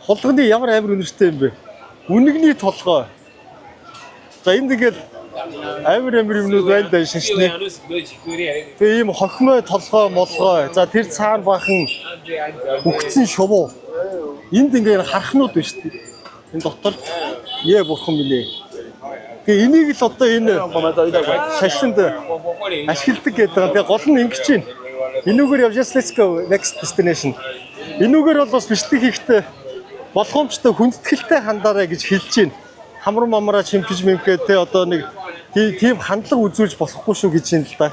A: Хулганы ямар амар үнэртэй юм бэ? Үнэгний толгой. За, энд ингээл амар амар юмнууд байна да, шашны. Тэгээ ийм хохимой толгой молгой. За, тэр цаана бахан үхсэн шувуу. Энд ингээд хархнууд байна шүү дээ. Энэ дотор ээ бурхан минь ээ. Тэгээ энийг л одоо энэ шашинд ашигладаг гэдэг байгаа. Тэгээ гол нь ингэж байна. Энүүгээр явж, let's go next destination. Энүүгээр бол бас бичлэг хийхдээ болгоомжтой, хүндэтгэлтэй хандаарай гэж хэлж байна. Хамар мамраа чимхэж мэмхээ те, одоо нэг тийм хандлага үзүүлж болохгүй шүү гэж байна л да.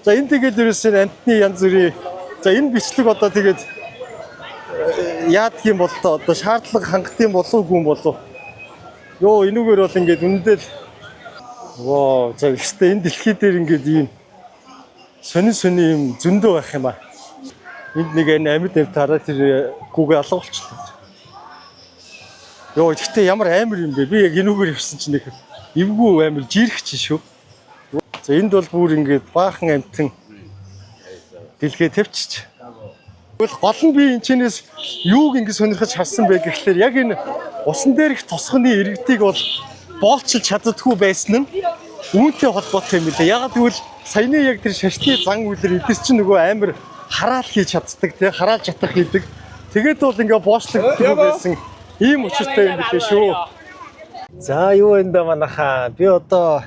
A: За, энэ тэгээд ерөөсөө амьтны янз бүрийн, за, энэ бичлэг одоо тэгээд яадаг юм бол тоо, одоо шаардлага хангах юм болов уу, юм болов. Йоо, энүүгээр бол ингээд үнэндээ л воо, за, ихтэй энэ дэлхий дээр ингээд ийм сонин сонин юм зөндөө байх юм а. Энд нэг энэ амьд амьд хараа, тэр гүгээ алга болчихлоо. Йоо, гэхдээ ямар амар юм бэ? Би яг энүүгээр явсан чинь нэг эвгүй амар жирэх чи шүү. За, энд бол бүр ингээд баахан амьтан дэлгээ тавьчих. Тэгвэл гол нь би энэ чинээс юуг ингэ сонирхож харсан бэ гэхлээр яг энэ усан дээрх тосгоны иргэдийг бол боолчилж чаддаггүй байсан нь үүнтэй холбоотой юм билээ. Ягаад гэвэл саяны яг тэр шашны зан үйлэр эдгээр чинь нөгөө амар хараал хийж чаддаг, тий, хараал чадах хийдэг. Тэгээд бол ингээ боочлогддог байсан ийм учиртай юм билээ шүү. За, юу энэ да, манайхаа, би одоо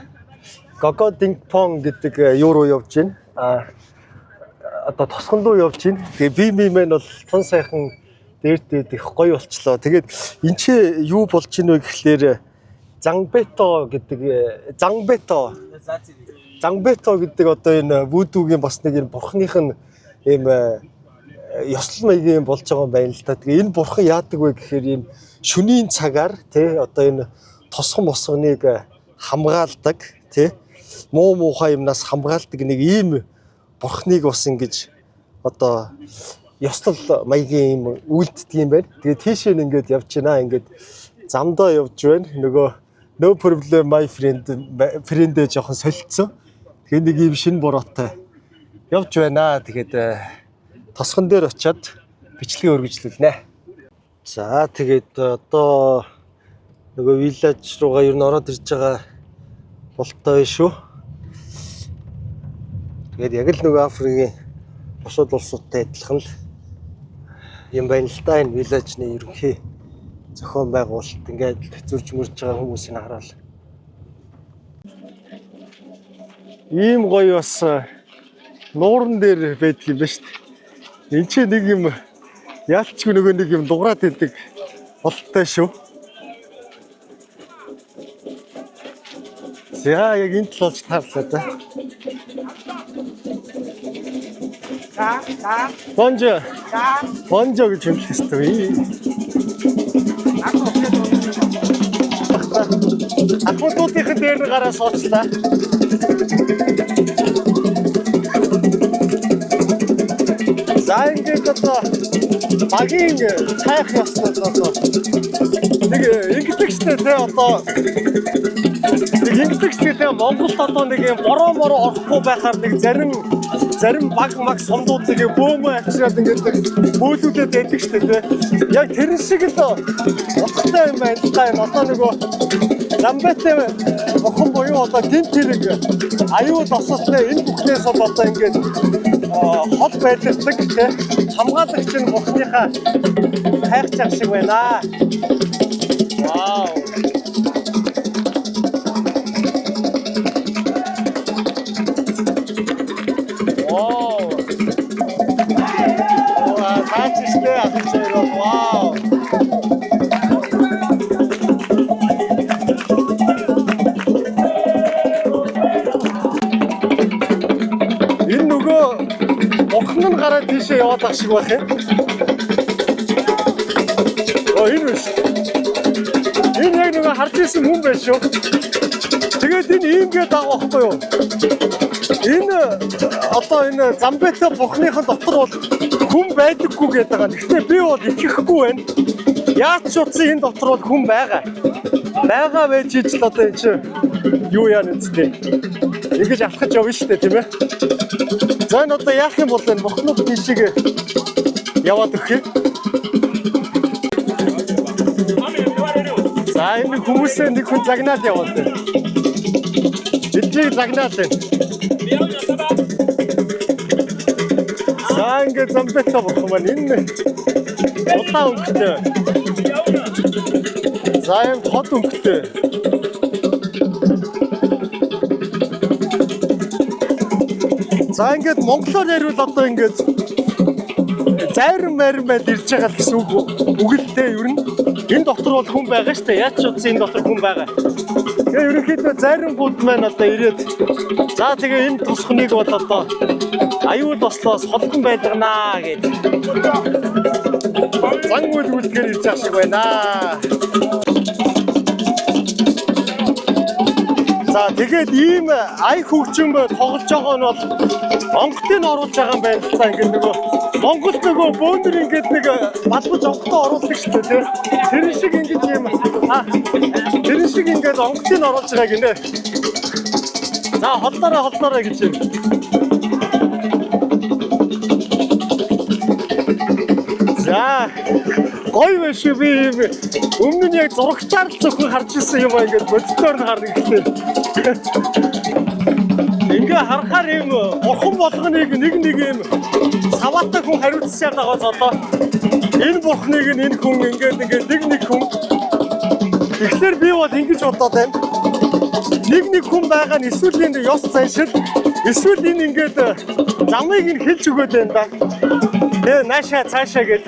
A: Гого Дингпон гэдэг юу руу явж байна. А одоо тосгон руу явж байна. Тэгээ би мэн бол тун сайхан дээр дээд их гоё болчлоо. Тэгээд энэ чи юу болж ийн вэ гэхлээр Занбето гэдэг Занбето гэдэг одоо энэ вүүдүүгийн бас нэг энэ бурхных нь ийм ёслол маягийн юм болж байгаа юм байна л да. Тэгээ энэ бурхан яадаг вэ гэхээр ийм шөнийн цагаар, тий, одоо энэ тосгон мосгоныг хамгаалдаг, тий, муу муухай юмнаас хамгаалдаг нэг ийм бурхныг бас ингэж одоо ёслол маягийн юм үйлддэг юм байна. Тэгээ тийшээ нь ингээд явж байна. Ингээд замдаа явж байна. Нөгөө no problem my friend friend ээ жоохон солилцсон. Тэгээ нэг ийм шинэ бороотой явж байна. Тэгээд тосгон дээр очиад бичлэгээ үргэлжлүүлнэ. За, тэгээд одоо нөгөө village руугаа ер нь ороод ирж байгаа болтой шүү. Тэгээд яг л нөгөө Африкийн бусад улсуудтай адилхан л юм байна л да, энэ village ны ерөнхий зохион байгуулалт ингээд зурж мөрж байгаа хүмүүсийг хараад. Ийм гоё бас нууран дээр байдаг юм байна шүү дээ. Энд чи нэг юм яалчгүй нөгөө нэг юм дуграад идэг болттой шүү. За яг энэ талаас таарлаа да.
D: Ça, ça,
A: Бонжо,
D: ça.
A: бонжо гэж хэлэх ёстой. Ахмадуудын дээр нь гараа суучлаа. За ингээд одоо багийн цайх ёслол одоо нэг ингэдэг штэ те одоо нэг ингэдэг штэ те Монголд одоо нэг юм бороо мороо орохгүй байхаар нэг зарим зарим баг маг сумдууд нэг бөөмөө авчираад ингээд нэг бөөлүүлээд байдаг штэ те. Яг тэр шиг л утгатай юм байна л та энэ одоо нөгөө Замбатай бурхан буюу одоо гинт хэрэг аюул осолтой энэ бүхнээс бол одоо ингээд хол байлгадаг те хамгаалагч нь бурхныхаа хайх чаг шиг байна. Вау. Вау. Оо, таач штэ ахын хоёр бол вау. Энэ нөгөө бурхан нь гараад тийшээ яваад ах шиг байх юм. Оо, энэ биш. Энэ яг нөгөө харж исэн хүн байх шүү. Тэгээд энэ иймгээ дагуу байхгүй юу? Энэ одоо энэ Замбета бурхныхан дотор бол хүн байдаггүй гэдэг байгаа. Гэхдээ би бол итгэхгүй байна. Яаж ч утсан энэ дотор бол хүн байгаа. Байгаа байж ижил одоо энэ чинь юу яа нүцтэй. Ингэж алхаж явна шүү дээ, тийм ээ. За энэ одоо яах юм бол энэ бурхнууд тийшээ яваад өгөх юм. За энэ хүмүүсээ нэг хүн загнаал яваад байна. Эднийг загнаал байна. За ингээд Замбета бурхан маань энэ улаан өнгөтэй. За юм хот өнгөтэй. За ингээд монголоор яриул одоо ингээд зайран майран байд ирж байгаа л гэсэн үг үг л дээ ер нь. Энэ дотор бол хүн байгаа шүү дээ. Яаж ч утсан энэ дотор хүн байгаа. Тэгээ ерөнхийдөө зайрангууд маань одоо ирээд за тэгээ энэ тусхныг бол одоо аюул бослоос холхон байлганаа гэж зан үйл үлдгээр ирж байгаа шиг байна. За тэгээд ийм ая хөгжим тоглож байгаа нь бол онготыг оруулж байгаа юм байна л та ингээд нөгөө Монголд нөгөө бөөндөр ингээд нэг балбаж онготоо оруулдаг шүү дээ тий. Тэр шиг ингэж ийм тэр шиг ингээд онготыг оруулж байгаа гинэ. За холлоорой холлоорой гэж юм. За гоё байх шүү би ийм өмнө нь яг зурагтаар л зөвхөн харж ирсэн юм аа ингээд боддоор нь харна гэхлээр. Ингээ харахаар ийм бурхан болгоныг нэг нэг ийм саваатай хүн хариуцсаар байгаа золоо. Энэ бурхныг нь энэ хүн ингээд ингээд нэг нэг хүн. Тэгэхээр би бол ингэж бодоод байна. Нэг нэг хүн байгаа нь эсвэл энэ ёс заншил эсвэл энэ ингээд замыг нь хэлж өгөөд байна да. Тэгээ наашаа цаашаа гэж.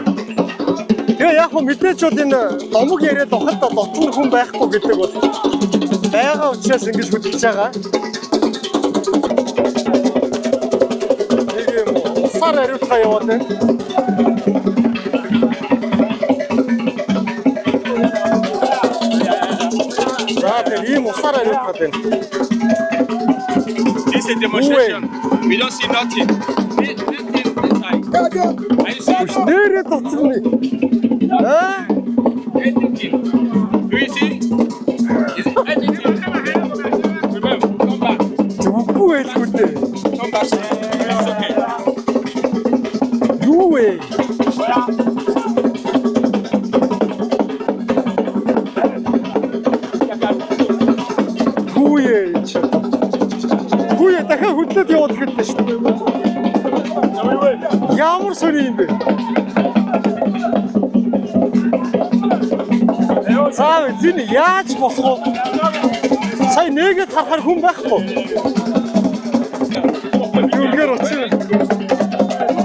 A: Тэгээ яг хөө мэдээж бол энэ домог яриад ухад дотн хүн байхгүй гэдэг бол байгаа учраас ингэж хөдөлж байгаа. Нэг юм усаар ариутгаа яваад байна. За тэр ийм усаар ариутгаад байна.
B: This is a demonstration. We don't see nothing. This thing inside. Are you seeing
A: Нэрээ дотор нь. Аа?
B: anything? Do you see? Is it anything? Remember, come back.
A: Зүггүй байлгүй дээ.
B: Come back. It's okay.
A: Юу вэ? Хүүе чи. Хүүе дахиад хөдлөөд яваад эхэллээ шүү дээ. Ямар сони юм бэ? За зин яаж болох вэ? Сая нэгэд харахаар хүн байхгүй. Юугээр утсан.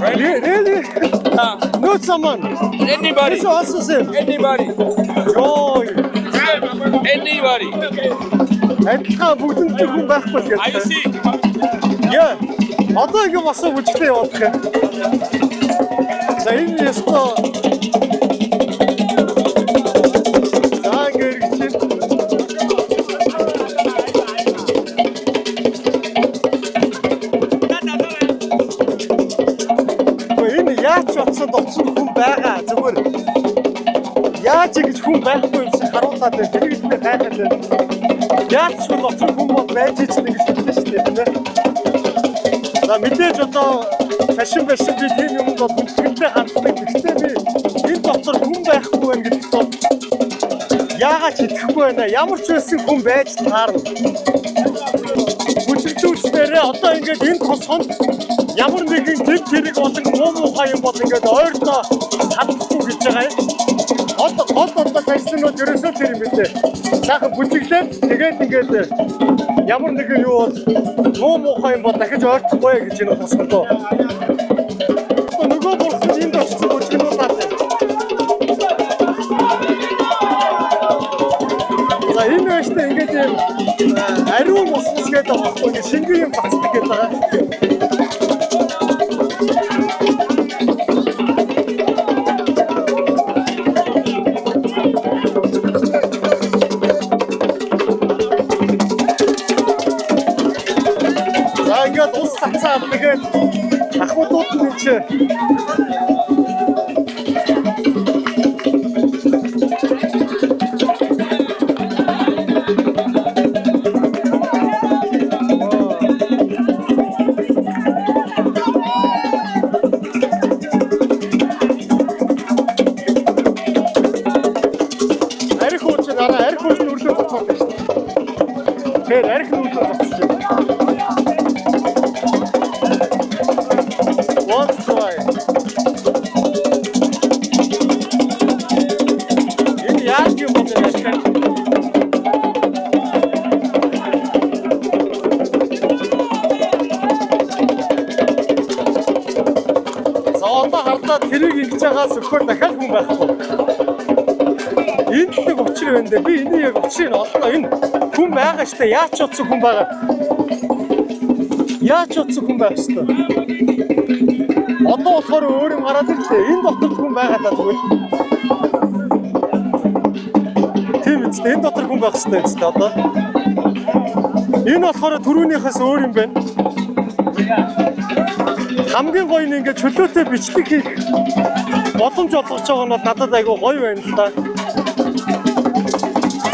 A: Really? No someone.
B: Anybody.
A: It's also same.
B: Anybody.
A: Йоо.
B: Anybody.
A: Адилхан бүгдэнд ч хүн байхгүй л
B: Are you
A: гэдэг.
B: see?
A: Яа. Одоо ингэ босоо бүжиглээ явуулах юм. За, энэ ёстой. За, ингэ эргэж чинь. Гэхдээ энэ яаж ч утсан дотор нь хүн байгаа. Зүгээр яаж ингэж хүн байхгүй юм шиг харуулад байна. Тэр би гайхаад байна. Яаж ч хүн дотор хүн бол байж ч нэг шүтлээ шүү дээ, тийм ээ. За, мэдээж одоо шашин башин би тийм юмд бол хүндэтгэлтэй ханддаг. Гэхдээ би энэ дотор хүн байхгүй байна гэдэгт бол яагаад ч итгэхгүй байна. Ямар ч байсан хүн байж таарна. Бүжиглүүлснээрээ одоо ингээд энэ тосгонд ямар нэгэн гэм хэрэг болон муу муухай юм бол ингээд ойрдоо хадахгүй гэж байгаа юм. Гол гол одоо цайснууд ерөөсөө тэр юм билээ. Сайхан бүжиглээд тэгээд ингээд ямар нэгэн юу бол муу муухай юм бол дахиж ойртохгүй гэж энэ тосгондоо. Одоо нөгөө бурхан энд очсон бүжигнуулаад байна. За, энэ байж та ингээд юм ариун ус ус гэдэг байгаа байхгүй, ингээд шингэн юм бацдаг гэдэг байгаа. За, ингээд ус цацаад тэгээд ахмадууд нь чи арх ууж дараа арх ууж нүрлөө буцаад байна шүү дээ. Тэгэхээр арх нүрлөө буцаж байна. One try. Энэ яаж юм бол арх? За, одоо харлаа, тэрийг ингэж байгаас өгөхөөр дахиад хүн байхгүй. Энд л нэг учир байна дээ. Би энийг яг учрыг нь олно. Энэ хүн байгаа штэ. Яаж ч утсан хүн байгаа. Яаж ч утсан хүн байх штэ. Одоо болохоор өөр юм гараад ирлээ. Энэ дотор хүн байгаа даа тэгвэл. Тийм үстэй. Энэ дотор хүн байх штэ үстэй одоо. Энэ болохоор түрүүнийхээс өөр юм байна. Хамгийн гоё нь ингээд чөлөөтэй бичлэг хийх боломж олгож байгаа нь бол надад айгүй гоё байна л да.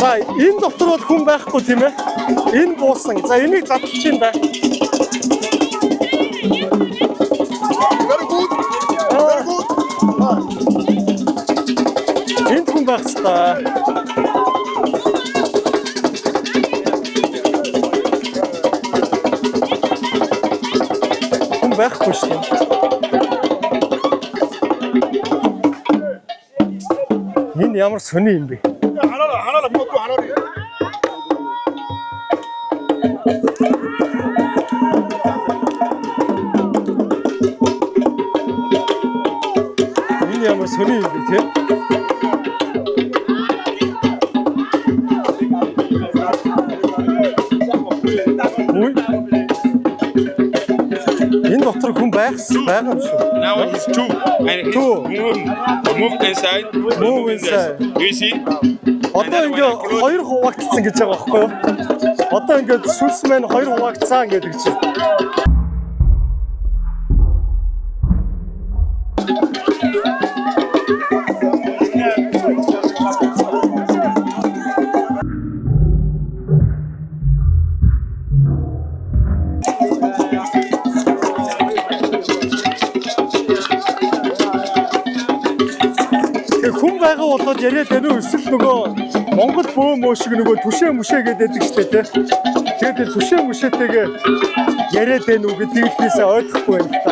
A: За, энэ дотор бол хүн байхгүй, тийм ээ. Энэ буусан. За, энийг задлах юм байна.
E: Very good. Very good.
A: Энд хүн байх хэвээр. Хүн байхгүй шүү дээ. Энэ ямар сони юм бэ? Энэ ямар сони юм бэ, те? Үгүй. Энэ дотор хүн байх байгаа юм шүү.
B: Now it's two. And he's
A: Two.
B: move, move inside.
A: Move inside.
B: Do you see?
A: Одоо ингээ хоёр хуваагдсан гэж байгаа байхгүй юу? Одоо ингээд сүлс маань хоёр хуваагдсан гэдэг чинь. Тэгээ хүн байгаа болоод яриад байна уу, эсвэл нөгөө Монгол бөө мөө шиг нөгөө түшээ мүшээ гэдэг штэ, тий. Тэгээд тэр түшээ мүшээтэйгээ яриад байна уу гэдгийг л бисээ ойлгохгүй байна л та.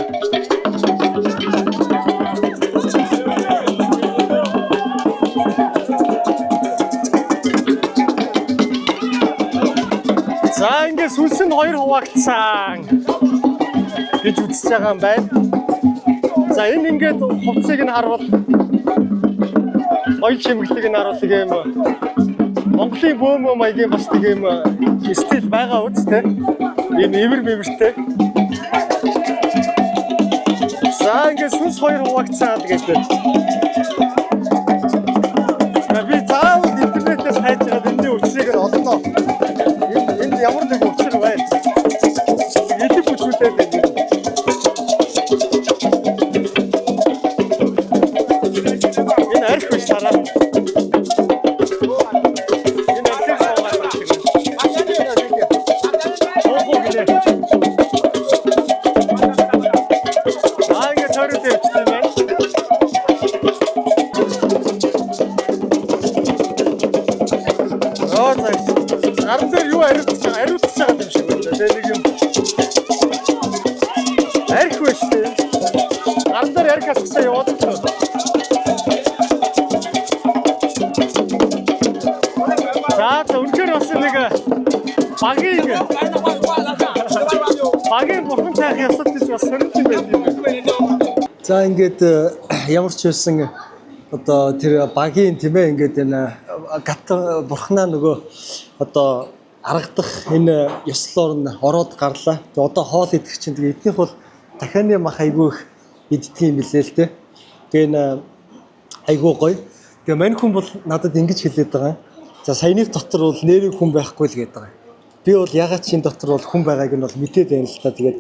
A: За, ингээд сүлс нь хоёр хуваагдсан гэж үзэж байгаа юм байна. За, энэ ингээд хувцсыг нь харвал, гоёл чимэглэлийг нь харуул нэг юм Монголын бөөмөө маягийн бас нэг юм стил байгаа үз, те. Ийм эвэр мэвэртэй. За, ингээд сүнс хоёр хуваагдсан л гэдэг. За, би заавал интернетээс хайж байгаад энэний учрыг нь олно. Энд ямар нэг учир байна. Элэг бүчүүлээд байна. Энэ арх биш тараа. Энэ архийг суугаад байна. Уух гинэ. Аа, ингээд тойроод явчихсан юм байна. Аа, за. Гаран дээр юу ариутгаж байгаа? Ариутгаж байгаа юм шиг байна. Тэгээ нэг юм. Арх биш үү? Гаран дээр арх асгасаа яваад л. За, үнэхээр бас нэг багийн бурхан тайх ёсод гэж бас сонирч юм байт юм. За, ингээд ямар ч байсан одоо тэр багийн, тийм ээ, ингээд энэ гат бурхнаа нөгөө одоо аргадах энэ ёслоор нь ороод гарлаа. Тэгээ одоо хоол идэх чинь, тэгээ эднийх бол дахианы мах айгүй их иддэг юм билээ л, те. Тэгээ энэ айгүй гоё. Тэгээ мань хүн бол надад ингэж хэлээд байгаа. За, саяных дотор бол нэрийг хүн байхгүй л гэдэг байгаа. Би бол ягаад чинь дотор бол хүн байгааг нь бол мэдээд байна л та. Тэгээд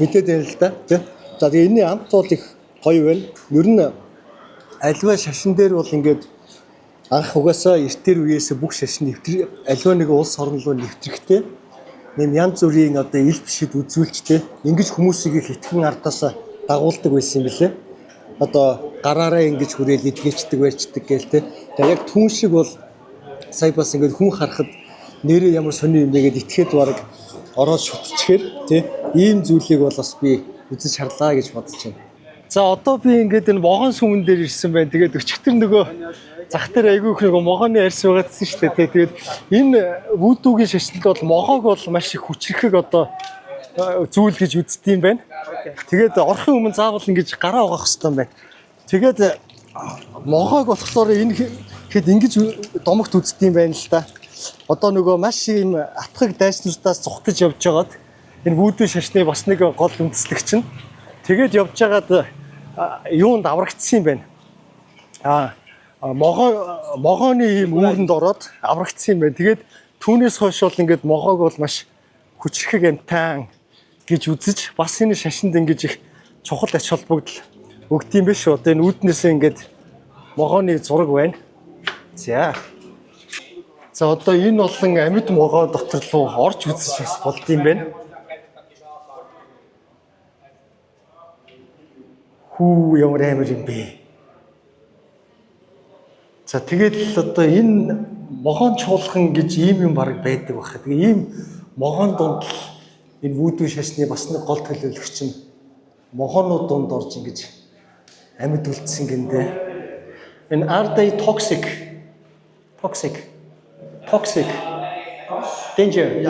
A: мэдээд байна л да. Тэ. За, тэгээ энэний амт бол их гоё байна. Ер нь альва шашин дээр бол ингээд анх угаасаа эртээр үеэс бүх шашин нэвтэр альва нэг улс орн руу нэвтрэхтэй нэм янз бүрийн одоо ил бишид үзүүлж, те, ингэж хүмүүсийг их итгэн ардаасаа дагуулдаг байсан юм билээ. Одоо гараараа ингэж хүрээл эдгээчдэг барьчдаг гээл, те. Тэгээ яг түн шиг бол сая бас ингээд хүн харахад нэрээ ямар сони юм бэ гэд итгээд баг ороод шүтчихээр, тий, ийм зүйлийг бол бас би үзэж харлаа гэж бодож байна. За, одоо би ингээд энэ могоон сүмэн дээр ирсэн байна. Тэгээд өчигдөр нөгөө зах дээр айгүй их нөгөө могооны арьс байгаадсэн шүү дээ. Тий. Тэгээд энэ вүдүгийн шашинд бол могоог бол маш их хүчрэхэг одоо зүйл гэж үздэг юм байна. Тэгээд орохын өмнө заавал ингэж гараа угаах хэрэгтэй юм байна. Тэгээд могоог болохоор энэ хэд ингэж домогт үздэг юм байна л да. Одоо нөгөө маш ийм атгаг дайснуудаас зугтаж явж байгаад энэ вүдүү шашны бас нэг гол үндэслэгч нь тэгээд явж байгаад юунд аврагдсан юм байна. Могооны ийм үүрэнд ороод аврагдсан юм байна. Тэгээд түүнээс хойш бол ингээд могоог бол маш хүчрэхэг амьтан гэж үзэж бас энэ шашинд ингэж их чухал ач холбогдол өгд юм биш үү? Одоо энэ үүднээсээ ингээд могооны зураг байна. За. За, одоо энэ болон амьд могоо дотор руу орж үзэж бас болд юм байна. Хүү, ямар амар юм бэ? За, тэгээд л одоо энэ могоон чуулган гэж ийм юм баг байдаг байх. Тэгээ ийм могоон дунд л энэ вүдүү шашны бас нэг гол төлөөлөгч нь могоонууд дунд орж ингэж амьд үлдсэн гиндэ. Энэ are they toxic? Toxic. Toxic. Danger.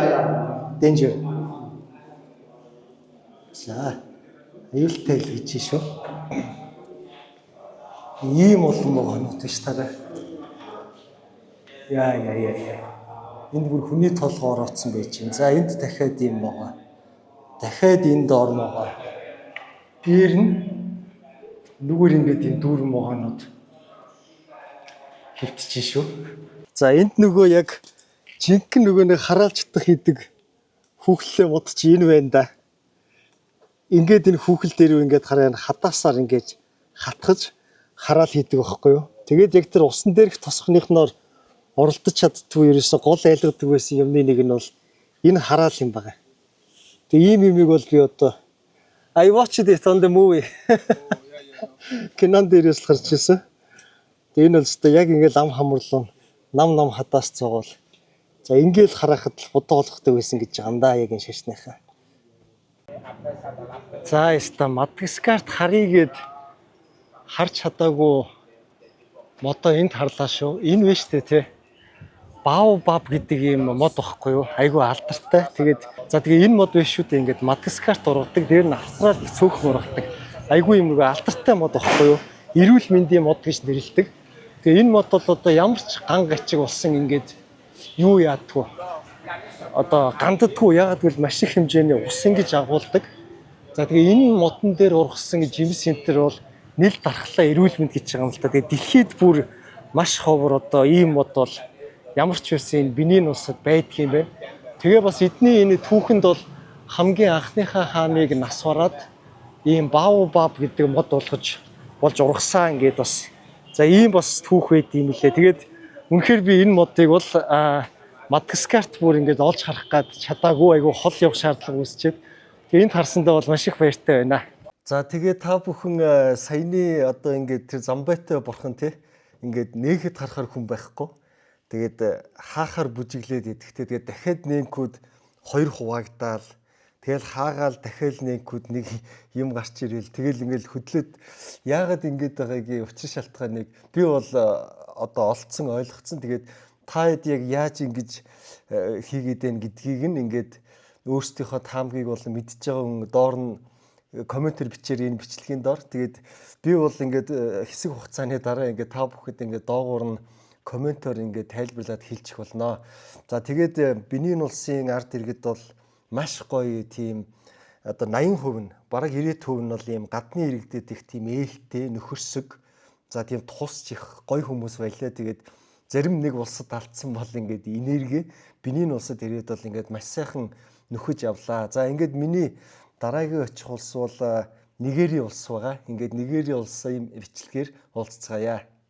A: Danger. За. Аюултай л гэж шүү. Ийм олон могоонууд биш тараа. Яа, яа, яа, яа. Энд бүр хүний толгой орооцсон байж байна. За, энд дахиад ийм могоо. Дахиад энэ доор могоо. Дээр нь нүгэр ингээд ийм дүүрэн могоонууд хэвтэж шүү. За, энд нөгөө яг жинхэнэ нөгөө нэг хараалчдах хийдэг хүүхлээ мод чи энэ байна да. Ингээд энэ хүүхэл дээр ингээд хараа, энэ хадаасаар ингээд хатгаж хараал хийдэг байхгүй юу? Тэгээд яг тэр усан дээрх тосхныхноор оролдож чаддгүй, ерөөсө гол айлгадаг байсан юмны нэг нь бол энэ хараал юм байна. Тэгээ ийм юмыг бол би одоо I watched it on the movie. Кинон дээрээс л гарч ирсэн. Тэгээ энэ бол өстой яг ингээд ам хамарлуу нам нам хадаас цугуул. За, ингээл харахад л будаа болгохтой байсан гэж байгаа юм да яг энэ шашныхаа. За, яста Мадагаскарт харъя гээд харж чадаагүй модоо энд харлаа шүү. Энэ вэ штэ, тий. Баобаб гэдэг ийм мод багхгүй юу? Айгүй алдартай. Тэгээд за тэгээ энэ мод биш шүү дээ. Ингээд Мадагаскарт ургадаг, дээр нь Австралид их цөөхөн ургадаг. Айгүй юм нөгөө алдартай мод багхгүй юу? Эрүүл мэндийн мод гэж нэрлэдэг. Тэгээ энэ мод бол одоо ямар ч ган гачиг болсон ингээд юу яадгүй. Одоо ганддаггүй, яагаад гэвэл маш их хэмжээний ус ингэж агуулдаг. За, тэгээ энэ модон дээр ургасан жимс центр бол нил дархлаа эрүүл мэнд гэж байгаа юм л та. Тэгээ дэлхийд бүр маш ховор одоо ийм мод бол ямар ч байсан энэ Бенин улсад байдаг юм байна. Тэгээ бас эдний энэ түүхэнд бол хамгийн анхныхаа хааныг нас бараад ийм баобаб гэдэг мод болгож болж ургасан ингээд бас за ийм бас түүх байд юм лээ. Тэгээд үнэхээр би энэ модыг бол Мадагаскарт бүр ингээд олж харах гад чадаагүй, айгүй хол явах шаардлага үүсчихэд тэгээ энд харсандаа бол маш их баяртай байна. За, тэгээ та бүхэн саяны одоо ингээд тэр замбайтай бурхан те ингээд нээхэд харахаар хүн байхгүй. Тэгээд хаахаар бүжиглээд идэхтэй тэгээд дахиад нэнкүүд хоёр хуваагдаал, тэгэл хаагаал дахиад нэнкүүд нэг юм гарч ирэл, тэгэл ингээл хөдлөөд яагаад ингэж байгаагийн учир шалтгааныг би бол одоо олцсон, ойлгоцсон. Тэгээд та хэд яг яаж ингэж хийгээд байна гэдгийг нь ингээд өөрсдийнхөө таамгийг бол мэдж байгаа хүн доор нь комментэр бичээр энэ бичлэгийн доор. Тэгээд би бол ингээд хэсэг хугацааны дараа ингээд та бүхэд ингээд доогуур нь комментоор ингээд тайлбарлаад хэлчих болно. За, тэгээд Бенин улсын ард иргэд бол маш гоё, тийм одоо 80% нь, бараг 90% нь бол ийм гадны иргэдэд их тийм ээлтэй, нөхөрсөг, за тийм тусч их гоё хүмүүс байлаа. Тэгээд зарим нэг улсад алдсан бол ингээд энерги Бенин улсад ирээд бол ингээд маш сайхан нөхөж авлаа. За, ингээд миний дараагийн очих улс бол Нигерийн улс байгаа. Ингээд Нигерийн улсын бичлэгээр уулзцгаая.